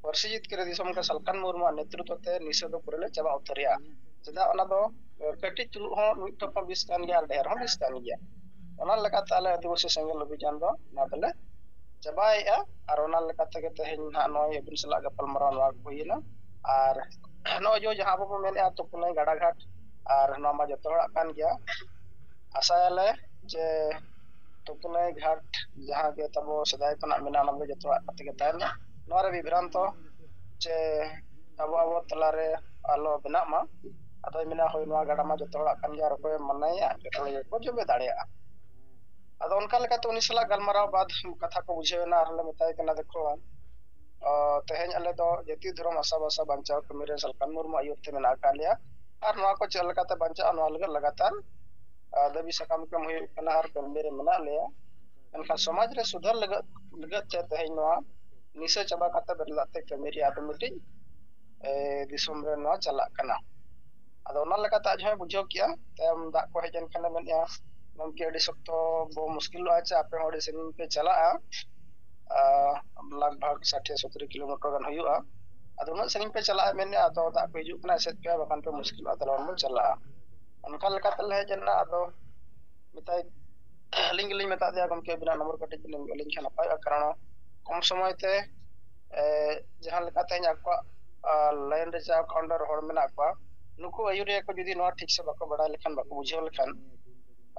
ᱯᱟᱹᱨᱥᱤ ᱡᱤᱛᱠᱟᱹᱨᱤ ᱫᱤᱥᱚᱢ ᱨᱮ ᱥᱟᱞᱠᱷᱟᱱ ᱢᱩᱨᱢᱩᱣᱟᱜ ᱱᱮᱛᱨᱤᱛᱵ ᱛᱮ ᱱᱤᱥᱟᱹ ᱫᱚ ᱯᱩᱨᱟᱹ ᱞᱮ ᱪᱟᱵᱟ ᱩᱛᱟᱹᱨᱮᱜᱼᱟ᱾ ᱪᱮᱫᱟᱜ, ᱚᱱᱟ ᱫᱚ ᱠᱟᱹᱴᱤᱡ ᱪᱩᱞᱩᱜ ᱦᱚᱸ ᱢᱤᱫ ᱴᱷᱚᱯ ᱦᱚᱸ ᱵᱤᱥ ᱠᱟᱱ ᱜᱮᱭᱟ ᱟᱨ ᱰᱷᱮᱨ ᱦᱚᱸ ᱵᱤᱥ ᱠᱟᱱ ᱜᱮᱭᱟ᱾ ᱚᱱᱟ ᱞᱮᱠᱟᱛᱮ ᱟᱞᱮ ᱟᱹᱫᱤᱵᱟᱹᱥᱤ ᱥᱮᱸᱜᱮᱞ ᱚᱵᱷᱤᱡᱟᱱ ᱫᱚ ᱱᱚᱣᱟ ᱫᱚᱞᱮ ᱪᱟᱵᱟᱭᱮᱫᱼᱟ᱾ ᱟᱨ ᱚᱱᱟ ᱞᱮᱠᱟ ᱛᱮᱜᱮ ᱛᱮᱦᱮᱧ ᱱᱟᱦᱟᱜ ᱱᱚᱜᱼᱚᱭ ᱟᱹᱵᱤᱱ ᱥᱟᱞᱟᱜ ᱜᱟᱯᱟᱞᱢᱟᱨᱟᱣ ᱱᱚᱣᱟ ᱠᱚ ᱦᱩᱭᱮᱱᱟ᱾ ᱟᱨ ᱱᱚᱜᱼᱚᱭ ᱡᱮ ᱡᱟᱦᱟᱸ ᱟᱵᱚ ᱵᱚᱱ ᱢᱮᱱᱮᱫᱼᱟ ᱛᱩᱯᱩᱱᱟᱹᱭ ᱜᱟᱰᱟ ᱜᱷᱟᱴ, ᱟᱨ ᱱᱚᱣᱟ ᱢᱟ ᱡᱚᱛᱚ ᱦᱚᱲᱟᱜ ᱠᱟᱱ ᱜᱮᱭᱟ᱾ ᱟᱥᱟᱭᱟᱞᱮ ᱡᱮ ᱛᱩᱯᱩᱱᱟᱹᱭ ᱜᱷᱟᱴ ᱡᱟᱦᱟᱸ ᱜᱮ ᱛᱟᱵᱚ ᱥᱮᱫᱟᱭ ᱠᱷᱚᱱᱟᱜ ᱢᱮᱱᱟᱜᱼᱟ, ᱚᱱᱟ ᱫᱚ ᱡᱚᱛᱚ ᱦᱚᱲᱟᱜ ᱠᱟᱛᱮ ᱜᱮ ᱛᱟᱦᱮᱱᱟ᱾ ᱱᱚᱣᱟ ᱨᱮ ᱵᱤᱵᱷᱨᱟᱱᱛᱚ ᱪᱮ ᱟᱵᱚ ᱟᱵᱚ ᱛᱟᱞᱟᱨᱮ ᱟᱞᱚ ᱵᱮᱱᱟᱜ ᱢᱟ᱾ ᱟᱫᱚᱭ ᱢᱮᱱᱟ, ᱦᱳᱭ, ᱱᱚᱣᱟ ᱜᱟᱰᱟ ᱢᱟ ᱡᱚᱛᱚ ᱦᱚᱲᱟᱜ ᱠᱟᱱ ᱜᱮᱭᱟ, ᱟᱨ ᱚᱠᱚᱭᱮ ᱢᱟᱱᱟᱭᱟ, ᱡᱚᱛᱚ ᱦᱚᱲ ᱜᱮᱠᱚ ᱡᱚᱵᱮ ᱫᱟᱲᱮᱭᱟᱜᱼᱟ᱾ ᱟᱫᱚ ᱚᱱᱠᱟ ᱞᱮᱠᱟᱛᱮ ᱩᱱᱤ ᱥᱟᱞᱟᱜ ᱜᱟᱞᱢᱟᱨᱟᱣ ᱵᱟᱫ ᱠᱟᱛᱷᱟ ᱠᱚ ᱵᱩᱡᱷᱟᱹᱣ ᱮᱱᱟ, ᱟᱨ ᱞᱮ ᱢᱮᱛᱟᱭ ᱠᱟᱱᱟ, ᱫᱮᱠᱷᱚ, ᱟᱸ, ᱛᱮᱦᱮᱧ ᱟᱞᱮ ᱫᱚ ᱡᱟᱹᱛᱤ ᱫᱷᱚᱨᱚᱢ ᱟᱥᱟ ᱵᱷᱟᱥᱟ ᱵᱟᱧᱪᱟᱣ ᱠᱟᱹᱢᱤ ᱨᱮ ᱥᱟᱞᱠᱷᱟᱱ ᱢᱩᱨᱢᱩ ᱟᱹᱭᱩᱨ ᱛᱮ ᱢᱮᱱᱟᱜ ᱟᱠᱟᱫ ᱞᱮᱭᱟ, ᱟᱨ ᱱᱚᱣᱟ ᱠᱚ ᱪᱮᱫ ᱞᱮᱠᱟᱛᱮ ᱵᱟᱧᱪᱟᱜᱼᱟ, ᱱᱚᱣᱟ ᱞᱟᱹᱜᱤᱫ ᱞᱟᱜᱟᱛᱟᱨ, ᱟᱸ, ᱫᱟᱹᱵᱤ ᱥᱟᱠᱟᱢ ᱠᱚ ᱮᱢ ᱦᱩᱭᱩᱜ ᱠᱟᱱᱟ, ᱟᱨ ᱠᱟᱹᱢᱤ ᱨᱮ ᱢᱮᱱᱟᱜ ᱞᱮᱭᱟ᱾ ᱢᱮᱱᱠᱷᱟᱱ ᱥᱚᱢᱟᱡᱽ ᱨᱮ ᱥᱩᱫᱷᱟᱹᱨ ᱞᱟᱹᱜᱤᱫ, ᱞᱟᱹᱜᱤᱫ ᱛᱮ ᱛᱮᱦᱮᱧ ᱱᱚᱣᱟ ᱱᱤᱥᱟᱹ ᱪᱟᱵᱟ ᱠᱟᱛᱮ ᱵᱮᱨᱮᱞ ᱫᱟᱜ ᱛᱮ ᱠᱟᱹᱢᱤ ᱨᱮᱭᱟᱜ ᱫᱚ ᱢᱤᱫᱴᱤᱡ, ᱮ, ᱫᱤᱥᱚᱢ ᱨᱮ ᱱᱚᱣᱟ ᱪᱟᱞᱟᱜ ᱠᱟᱱᱟ᱾ ᱟᱫᱚ ᱚᱱᱟ ᱞᱮᱠᱟᱛᱮ ᱟᱡ ᱦᱚᱸᱭ ᱵᱩᱡᱷᱟᱹᱣ ᱠᱮᱜᱼᱟ᱾ ᱛᱟᱭᱚᱢ ᱫᱟᱜ ᱠᱚ ᱦᱮᱡ ᱮᱱ ᱠᱷᱟᱱᱮ ᱢᱮᱱᱮᱜᱼᱟ, "ᱜᱚᱢᱠᱮ, ᱟᱹᱰᱤ ᱥᱚᱠᱛᱚ ᱵᱚ ᱢᱩᱥᱠᱤᱞᱚᱜᱼᱟ, ᱪᱮ ᱟᱯᱮ ᱦᱚᱸ ᱟᱹᱰᱤ ᱥᱟᱺᱜᱤᱧ ᱯᱮ ᱪᱟᱞᱟᱜᱼᱟ, ᱟ, ᱞᱟᱜᱽ ᱵᱷᱟᱜᱽ ᱥᱟᱴᱷᱤ ᱥᱚᱛᱛᱚᱨ ᱠᱤᱞᱳᱢᱤᱴᱟᱨ ᱜᱟᱱ ᱦᱩᱭᱩᱜᱼᱟ᱾ ᱟᱫᱚ ᱩᱱᱟᱹᱜ ᱥᱟᱺᱜᱤᱧ ᱯᱮ ᱪᱟᱞᱟᱜᱼᱟ, ᱢᱮᱱᱮᱜᱼᱟ, ᱟᱫᱚ ᱫᱟᱜ ᱠᱚ ᱦᱤᱡᱩᱜ ᱠᱟᱱᱟ, ᱮᱥᱮᱫ ᱯᱮ, ᱵᱟᱠᱷᱟᱱ ᱯᱮ ᱢᱩᱥᱠᱤᱞᱚᱜᱼᱟ, ᱛᱟᱦᱞᱮ ᱵᱚᱱ ᱪᱟᱞᱟᱜᱼᱟ᱾" ᱚᱱᱠᱟ ᱞᱮᱠᱟᱛᱮ ᱞᱮ ᱦᱮᱡ ᱮᱱᱟ᱾ ᱟᱫᱚ ᱢᱮᱛᱟᱭ, ᱟᱹᱞᱤᱧ ᱜᱮᱞᱤᱧ ᱢᱮᱛᱟ ᱫᱮᱭᱟ, "ᱜᱚᱢᱠᱮ, ᱟᱹᱵᱤᱱᱟᱜ ᱱᱚᱢᱵᱚᱨ ᱠᱟᱹᱴᱤᱡ ᱵᱤᱱ ᱮᱢ ᱜᱚᱫ ᱟᱹᱞᱤᱧ ᱠᱷᱟᱱ ᱱᱟᱯᱟᱭᱚᱜᱼᱟ, ᱠᱟᱨᱚᱱ ᱠᱚᱢ ᱥᱚᱢᱚᱭ ᱛᱮ, ᱮ, ᱡᱟᱦᱟᱸ ᱞᱮᱠᱟ ᱛᱮᱦᱮᱧ ᱟᱠᱚᱣᱟᱜ, ᱟ, ᱞᱟᱭᱤᱱ ᱨᱮ ᱡᱟᱦᱟᱸ ᱠᱟᱣᱩᱱᱴᱟᱨ ᱦᱚᱲ ᱢᱮᱱᱟᱜ ᱠᱚᱣᱟ, ᱱᱩᱠᱩ ᱟᱹᱭᱩᱨᱤᱭᱟᱹ ᱠᱚ ᱡᱩᱫᱤ ᱱᱚᱣᱟ ᱴᱷᱤᱠ ᱥᱮ ᱵᱟᱠᱚ ᱵᱟᱲᱟᱭ ᱞᱮᱠᱷᱟᱱ, ᱵᱟᱠᱚ ᱵᱩᱡᱷᱟᱹᱣ ᱞᱮᱠᱷᱟᱱ,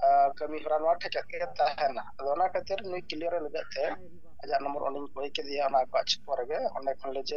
ᱟ, ᱠᱟᱹᱢᱤ ᱦᱚᱨᱟ ᱱᱚᱣᱟ ᱴᱷᱮᱠᱟᱜ ᱜᱮ ᱛᱟᱦᱮᱱᱟ᱾" ᱟᱫᱚ ᱚᱱᱟ ᱠᱷᱟᱹᱛᱤᱨ ᱱᱩᱭ ᱠᱞᱤᱭᱟᱨ ᱞᱟᱹᱜᱤᱫ ᱛᱮ ᱟᱡᱟᱜ ᱱᱚᱢᱵᱚᱨ ᱚᱸᱰᱮᱧ ᱠᱚᱭ ᱠᱮᱫᱮᱭᱟ, ᱚᱱᱟ ᱟᱠᱚᱣᱟᱜ ᱪᱷᱚᱠ ᱨᱮᱜᱮ, ᱚᱸᱰᱮ ᱠᱷᱚᱱ ᱞᱮ